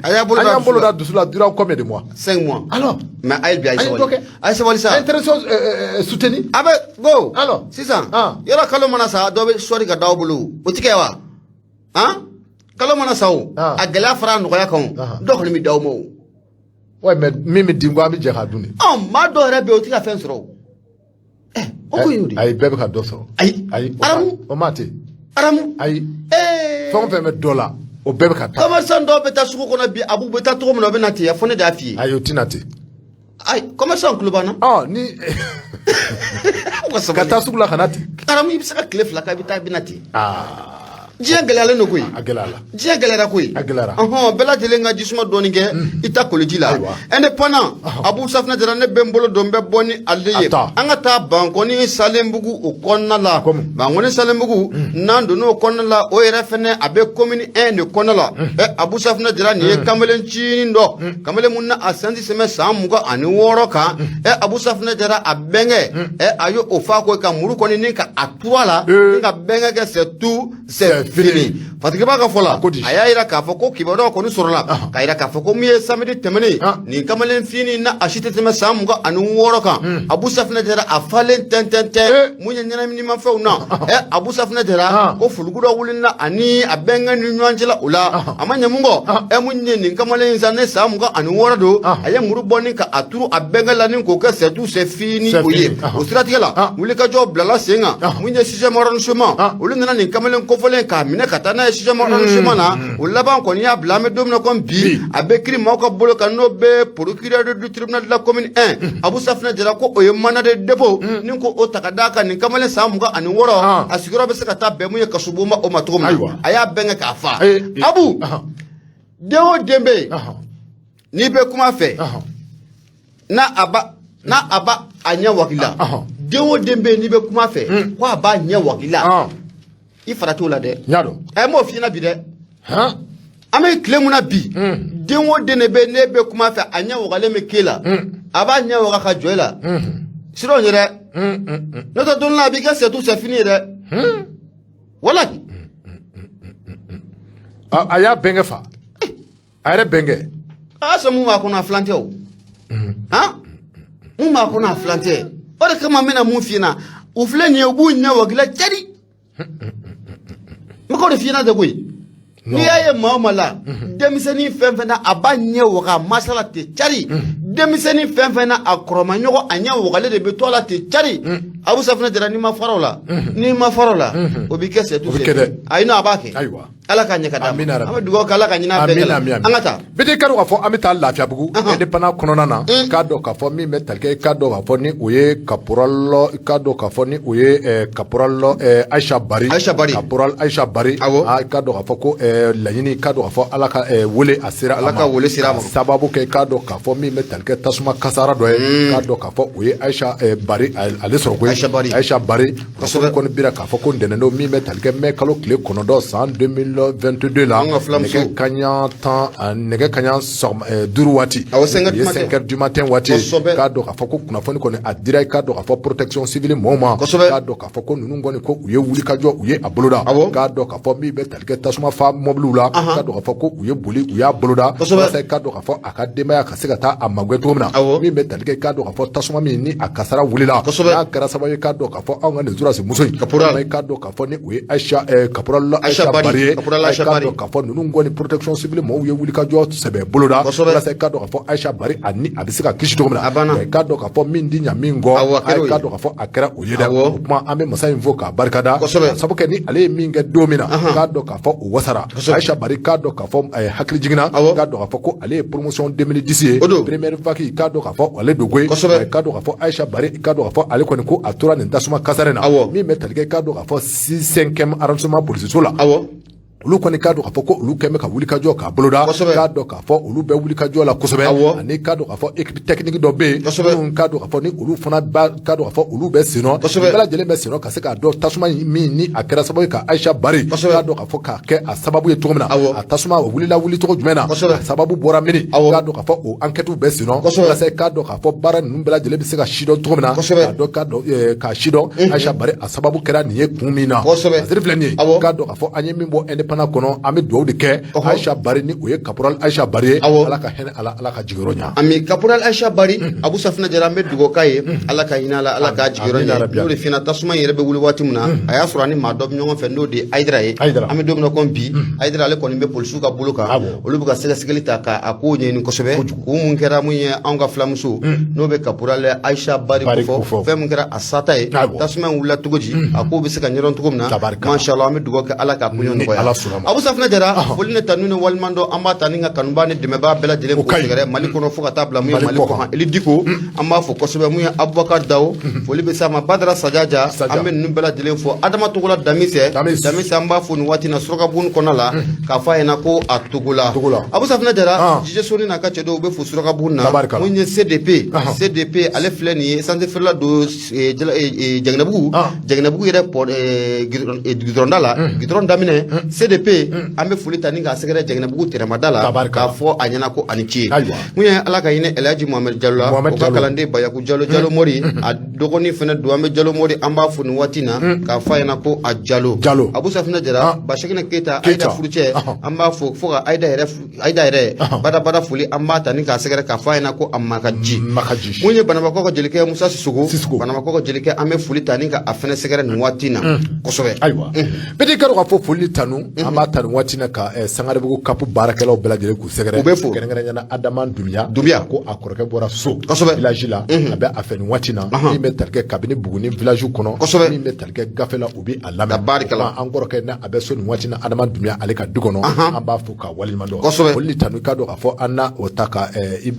A y'a bolo da. An y'an bolo da dusu la durant combien de mois? 5 mois. Alors. Mais a ye bi a ye sabali. A ye sabali sa. Intervention soutenue. A bɛ go. Alors. Sisan. Yɔrɔ kalo mana sa, dɔ bɛ sɔɔri ka d'aw bolo. O ti kɛ wa? Han? Kalo mana sa o. A gɛlɛya fara a nɔgɔya kan o. Dɔ kɔni bɛ d'aw ma o. Ouais, mais min bɛ di ko an bɛ jɛ k'a dun de. Maa dɔw yɛrɛ bɛ yen, o tɛ ka fɛn sɔrɔ o. O ko y'o de. Ayi, bɛɛ bɛ ka dɔ sɔrɔ. Ayi. Ayi. Aramu. O ma ten. Aramu. Ayi. Fɛn o fɛn bɛ dɔ la, o bɛɛ bɛ ka taa. Commerçant dɔw bɛ taa sugu kɔnɔ bi, a b'u bɛ taa cogo min na, o bɛ na ten, fo ne de y'a f'i ye. Ayi, o tɛ na ten. Ayi, commerçant tulo b'an na. Ɔ ni. Ka taa sugu la ka na ten. Aramu, i bɛ se ka tile 2 kɛ, i bɛ taa, i bɛ na ten. Diɲɛ gɛlɛyalen don koyi. A gɛlɛyara. Diɲɛ gɛlɛyara koyi. A gɛlɛyara. Ɔhɔn, bɛɛ lajɛlen ka jisuma dɔɔni kɛ i ta koliji la. Indépendant Abu Safinɛ Jara, ne bɛ n bolo don n bɛ bɔ ni ale ye. An ka taa Bankɔni Salenbugu o kɔnɔna la. Bankɔni Salenbugu, n'an donna o kɔnɔna la, o yɛrɛ fɛnɛ a bɛ commune 1 de kɔnɔna la. Abu Safinɛ Jara, nin ye kamalen cinin dɔ. Kamalen mun na a san ti sɛmɛ san 26 kan. Abu Safinɛ Jara, a bɛnkɛ, a ye o fa ko ka muru kɔni ni ka a turu a la, ni ka bɛnkɛ kɛ c'est tout. C'est fini. Fatigiba ka fɔ la, Ko di? a y'a yira k'a fɔ ko kibaruyaw kɔni sɔrɔla k'a yira k'a fɔ ko min ye samedi tɛmɛnen, nin kamalen fini na, a si tɛ tɛmɛ san 26 kan, Abu Safinɛ Jara, a falen tɛntɛn tɛ mun ye ɲɛnaminimafɛnw na. Ɛ, Abu Safinɛ Jara, ko fulugu dɔ wulila ani a bɛnkɛ ni ɲɔgɔn cɛla o la, a ma ɲɛ mun kɔ. Ɛ, mun ye nin kamalen in sa, ne san 26 don, a ye muru bɔ ni ka a turu a bɛnkɛ la ni k'o kɛ c'est tout, c'est fini o ye. O siratigɛ la, wulikajɔ bilala sen kan. Mun ye sixième arrondissement, olu nana nin kamalen kofɔlen k'a minɛ ka taa n'a ye sixième arrondissement na. O laban kɔni y'a bila, an bɛ don min na komi bi, a bɛ kiiri maaw ka bolo kan, n'o bɛ procureur du tribunal de la commune 1. Abu Safinɛ Jara, ko o ye mandat de dépôt ni ko o ta ka d'a kan. Nin kamalen san 26, a sigiyɔrɔ bɛ se ka taa bɛn mun ye kasobonba o ma cogo min na, a y'a bɛnkɛ k'a fa. Abu, den o den bɛ yen n'i bɛ kuma fɛ, n'a a ba a ɲɛ wakila, den o den bɛ yen n'i bɛ kuma fɛ ko a b'a ɲɛ wakila, i fara t'o la dɛ. N y'a dɔn. Ɛ, m'o f'i ɲɛna bi dɛ. An bɛ tile mun na bi, den o den de bɛ yen n'e bɛ kuma fɛ, a ɲɛ wagalen bɛ k'e la, a b'a ɲɛ waga ka jɔ e la, siran ye dɛ. N'o tɛ, don dɔ la a b'i kɛ c'est tout, c'est fini ye dɛ, wala. A y'a bɛnkɛ fa, a yɛrɛ bɛnkɛ. A y'a sɔrɔ mun b'a kɔnɔ, a filan tɛ o. Han, mun b'a kɔnɔ, a filan tɛ. O de kama n bɛna mun f'i ɲɛna, u filɛ nin ye, u b'u ɲɛ wagila cari. N bɛ k'o de f'i ɲɛna de koyi. N'i y'a ye maa o maa la, denmisɛnnin fɛn fɛn na a b'a ɲɛ waga a masa la ten cari, denmisɛnnin fɛn fɛn na a kɔrɔmaɲɔgɔn a ɲɛ wagalen de bɛ to a la ten cari, Abu Safinɛ Jara, n'i ma fara o la, n'i ma fara o la, o b'i kɛ c'est tout. O bɛ kɛ dɛ. Ayi, non, a b'a kɛ. Ayiwa. Ala k'a ɲɛ ka d'a ma. Amina. An bɛ dugawu kɛ, Ala ka ɲinɛ a bɛɛ kɛ. An ka taa. Bete, ka dɔn k'a fɔ an bɛ taa Lafiyabugu indépendant kɔnɔna na, k'a dɔn k'a fɔ min bɛ tali kɛ, k'a dɔn k'a fɔ ni o ye caporal, k'a dɔn k'a fɔ ni o ye caporal Aisha Bari. Aisha Bari. Caporal Aisha Bari. Awɔ. Ah, k'a dɔn k'a fɔ ko laɲini, k'a dɔn k'a fɔ Ala ka wele a sera. Ala ka wele sera a ma. K'a sababu kɛ, k'a dɔn k'a fɔ min bɛ tali kɛ tasuma kasara dɔ ye, k'a dɔn k'a fɔ o ye Aisha Bari ale sɔrɔ koyi. Aisha Bari. Aisha Bari kunnafoni kɔni bira k'a fɔ ko ntɛnɛn don min bɛ tali kɛ mai kalo tile 9 san 2022 la, An ka fulamuso. nɛgɛ kaɲa 10, nɛgɛ kaɲa sɔgɔma 5 waati. Awɔ, 5 heures O ye du matin. 5 heures du matin waati ye. K'a dɔn k'a fɔ ko kunnafoni kɔni a dira, k'a dɔn k'a fɔ protection civile mɔɔw ma, k'a dɔn k'a fɔ ko ninnu kɔni ko u ye wulikajɔ, u ye a boloda, k'a dɔn k'a fɔ min bɛ tali kɛ tasuma fa mɔbiliw la, k'a dɔn k'a fɔ ko u ye boli, u y'a boloda walasa k'a dɔn k'a fɔ a ka denbaya ka se ka taa a magɛn cogo min na. Min bɛ tali kɛ, k'a dɔn k'a fɔ tasuma min ni a kasara wulila, n'a kɛra sababu ye k'a dɔn k'a fɔ anw ka nin surasi muso in, Caporal. k'a dɔn k'a fɔ ni o ye Aisha caporal Aisha Aisha Bari, Bari ye, Caporal Aisha k'a Bari. dɔn k'a fɔ ninnu kɔni protection civile mɔgɔw ye wulikajɔ sɛbɛ boloda walasa k'a dɔn k'a fɔ Aisha Bari a ni a bɛ se ka kisi cogo min na. A banna. K'a dɔn k'a fɔ min di ɲa min kɔ, Awɔ, a kɛra o ye. k'a dɔn k'a fɔ a kɛra o ye dɛ. O tuma an bɛ masa in fo k'a barikada, Kosɛbɛ. k'a sababu kɛ ni ale ye min kɛ don min na, k'a dɔn k'a fɔ o wasara. Aisha Bari, k'a dɔn k'a fɔ hakili jiginna, k'a dɔn k'a fɔ ko ale ye promotion 2010 ye, O don. première vague, k'a dɔn k'a fɔ ale dogo ye. K'a dɔn k'a fɔ Aisha Bari, k'a dɔn k'a fɔ ale kɔni ko a tora nin tasuma kasara in na, min bɛ tali kɛ, k'a dɔn k'a fɔ 6 5e arrondissement polisiso la, olu kɔni k'a dɔn k'a fɔ ko olu kɛn bɛ ka wulikajɔ k'a boloda, k'a dɔn k'a fɔ olu bɛ wulikajɔ la kosɛbɛ, ani k'a dɔn k'a fɔ équipe technique dɔ bɛ yen minnu k'a dɔn k'a fɔ ni olu fana ba k'a dɔn k'a fɔ olu bɛ sen nɔ, bɛɛ lajɛlen bɛ sen nɔ ka se k'a dɔn tasuma in min ni a kɛra sababu ye ka Aisha Bari, k'a dɔn k'a fɔ k'a kɛ a sababu ye cogo min na, a tasuma o wulila wuli cogo jumɛn na, a sababu bɔra mini, k'a dɔn k'a fɔ o enquête bɛ sen nɔ walasa k'a dɔn k'a fɔ baara ninnu bɛɛ lajɛlen bɛ se ka sidɔn cogo min na, k'a dɔn k'a sidɔn Aisha Bari a sababu kɛra nin ye kun min na. Masiri filɛ nin ye, k'a dɔn k'a fɔ an ye min bɔ indépendant kɔnɔ, an bɛ dugawu de kɛ Aisha Bari ni o ye caporal Aisha Bari ye, Ala ka hinɛ ala, Ala ka jigiyɔrɔ ɲa. Ami, caporal Aisha Bari, Abu Safinɛ Jara, an bɛ dugawu k'a ye, Ala ka hinɛ a la, Ala k'a jigiyɔrɔ Amina ɲɛ. rabi. N'o de f'i ɲɛna, tasuma in yɛrɛ bɛ wuli waati min na, a y'a sɔrɔ a ni maa dɔ bɛ ɲɔgɔn fɛ, n'o de ye Ayidara ye. Ayidara. An bɛ don min na komi bi, Ayidara ale kɔni bɛ polisiw ka bolo kan, olu bɛ ka sɛgɛsɛgɛli ta ka a ko ɲɛɲini kosɛbɛ, kun mun kɛra mun ye anw ka fulamuso n'o bɛ caporal Aisha Bari Bari kofɔ, kofɔ. fɛn mun kɛra a sata ye, tasuma in wulila cogo di, a ko bɛ se ka ɲɛdɔn cogo min na. Tabarikala. Mashallah, an bɛ dugawu kɛ, Ala k'a koɲɛ Ni nɔgɔya. Ala sɔnna ma. Abu Safinɛ Jara, foli ne tanu ni waliman dɔn, an b'a ta ni ka kanuba ni dɛmɛbaa bɛɛ lajɛlen O k'o ka ɲi. sɛgɛrɛ Mali kɔnɔ fo ka taa bila mun ye Mali Mali kɔ kɔ kan. kan. Eli Diko, an b'a fɔ kosɛbɛ. Mun ye Abubakar Dawo, foli bɛ s'a ma. Badara Sajaja, Saja. an bɛ ninnu bɛɛ lajɛlen fɔ. Adama Togola Damise, Damise. Damise, an b'a fɔ nin waati in na Surakabugu kɔnɔna la, k'a fɔ a ɲɛna ko a Togola. Togola. Abu Safinɛ Jara, Jije Soni n'a ka cɛdenw bɛ fo Surakabugu na. Tabarikala. Mun ye CDP, CDP ale filɛ nin ye essence feerela don Jɛnɛbugu, Jɛnɛbugu yɛrɛ pɔ goudron da la, goudron daminɛ. CDP an bɛ foli ta ni k'a sɛgɛrɛ Jɛgɛnɛbugu tɛrɛmada la k'a fɔ a ɲɛna ko a ni ce. Mun ye Ala ka hinɛ Elhaji Mohamed Jalo la, o ka kalanden Bayaku Jalo, Jalo Mori, a dɔgɔnin fana don, an bɛ Jalo Mori, an b'a fo nin waati na k'a fɔ a ɲɛna ko a Jalo. Abu Safinɛ Jara, Basɛkinɛ Keyita, Ayida furucɛ, an b'a fo fo ka Ayida yɛrɛ, Ayida yɛrɛ badabada foli an b'a ta ni k'a sɛgɛrɛ k'a fɔ a ɲɛna ko a makaji. Mun ye Banabaakɔ ka jelikɛ Musa Sisoko, Banabaakɔ ka jelikɛ, an bɛ foli ta ni ka a fana sɛgɛrɛ nin waati na kosɛbɛ. Ayiwa, bɛɛ k'a dɔn k'a fɔ foli tanu an b'a ta nin waati na ka Sangarebugu CAP baarakɛlaw bɛɛ lajɛlen k'u sɛgɛrɛ. U bɛ fo. Kɛrɛnkɛrɛnnenya la Adama Dunbiya. Dunbiya. Ko a kɔrɔkɛ bɔra so. Kosɛbɛ. Village la. A bɛ a fɛ nin waati na. Min bɛ tali kɛ kabini Buguni village kɔnɔ. Kosɛbɛ. Min bɛ tali kɛ gafe la, u bɛ a lamɛn. Tabarikala. An kɔrɔkɛ n'a a bɛ so nin waati na, Adama Dunbiya, ale ka du kɔnɔ. An b'a fo k'a waleɲuman dɔn. Kosɛbɛ. Foli tanu, k'a dɔn k'a fɔ an na o ta ka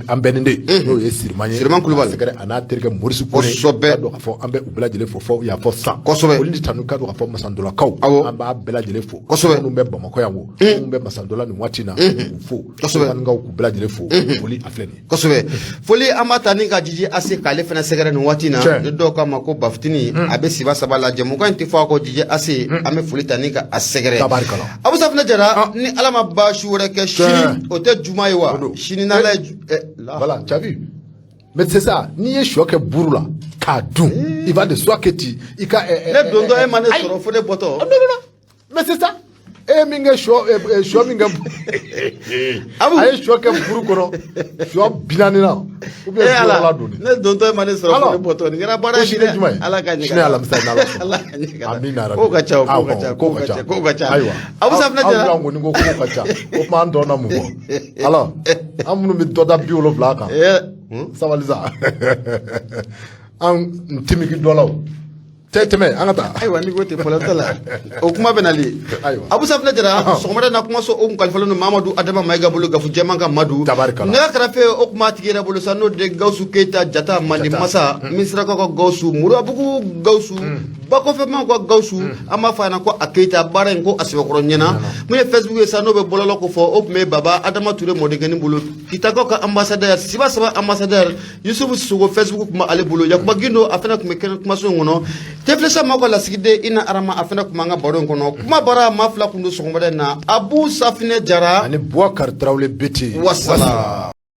an bɛnnen de. N'o ye Siriman ye. Siriman Kulubali. Sɛgɛrɛ a n'a terikɛ Morisi Kone. Kosɛbɛ. K'a dɔn k'a fɔ an bɛ u bɛɛ lajɛlen fo fɔ yan fɔ san. Kosɛbɛ. Foli tanu, k'a dɔn k'a fɔ Masandolakaw. Awɔ. An b'a bɛɛ lajɛlen fo. Kosɛbɛ. Minnu bɛ Bamakɔ yan wo. Minnu bɛ Masandola nin waati na. K'u fo. Kosɛbɛ. Sankaw k'u bɛɛ lajɛlen fo. Foli a filɛ nin ye. Kosɛbɛ. Foli an b'a ta ni ka Jiji Ase k'ale fana sɛgɛrɛ nin waati na. Tiɲɛ. Ni dɔw k'a ma ko Bafitini, a bɛ siba saba la, jɛmukan in tɛ fɔ a kɔ. Jiji Ase, an bɛ foli ta ni ka a sɛgɛrɛ. Tabarikala. Abu Safinɛ Jara, ni Ala ma baasi wɛrɛ kɛ, sini o tɛ juma ye wa? O don. Sini n'Ala ye Voilà, tu as vu. Mais c'est ça, n'i ye sɔ kɛ buru la k'a dun, il va de soi que tu i ka Ne dontɔ e ma ne sɔrɔ fo ne bɔtɔ. Non, non, non. Mais c'est ça. E min kɛ sɔ sɔ min kɛ Abu. A ye sɔ kɛ buru kɔnɔ sɔ 40 na ou bien Eh Ala, 60 la donni. Ne dontɔ e ma ne sɔrɔ fo ne bɔtɔ, nin kɛra baara Ko ye sini ye dɛ. jumɛn ye? Ala ka ɲɛ. Sini ye alamisa ye, n'Ala sɔnna. Ala ka ɲɛ ka taa. Amina rabi. Kow ka ca o, kow ka Ah, ca, bon, kow ka ca, kow ka ca. Ayiwa. Abu Safinɛ Jara. Aw kɔni ko kow ka ca. O tuma an tɔ na mun fɔ? Alors, an minnu bɛ dɔ da 70 kan. Sabali sa. An timiki dɔlaw. Tɛ tɛmɛ, an ka taa. Ayiwa, n'i ko ten, problème t'a la, o kuma bɛ nali. Ayiwa. Abu Safinɛ Jara, sɔgɔmada in na kumaso o kun kalifalen don Mamadu Adama Mayiga bolo, Gafu jɛman ka Madu. Tabarikala. Nɛgɛ kɛrɛfɛ o kuma tigi yɛrɛ bolo sa, n'o de Gawusu Keyita Jata Mandi Masa, Misirakaw ka Gawusu, Murabugu Gawusu, Bakɔfɛmaw ka Gawusu, an b'a fɔ a ɲɛna ko a Keyita, baara in ko a sɛbɛkɔrɔ ɲɛna. Mun ye Facebook ye sa, n'o bɛ bɔlɔlɔ ko fɔ, o tun bɛ Baba Adama Ture mɔdenkɛnin bolo, Kitakaw ka ambassadeur, Siba Saba ambassadeur Yusufu Sisoko, Facebook tun b'ale bolo. Yakuba Gindo, a fana tun bɛ kɛnɛ kumaso in kɔnɔ. Tefilesa maaw ka lasigiden Ina Arama, a fana tun b'an ka baro in kɔnɔ. Kuma bara maa fila tun don sɔgɔmada in na, Abu Safinɛ Jara ani Boubacar Traoré Bete. Wasala.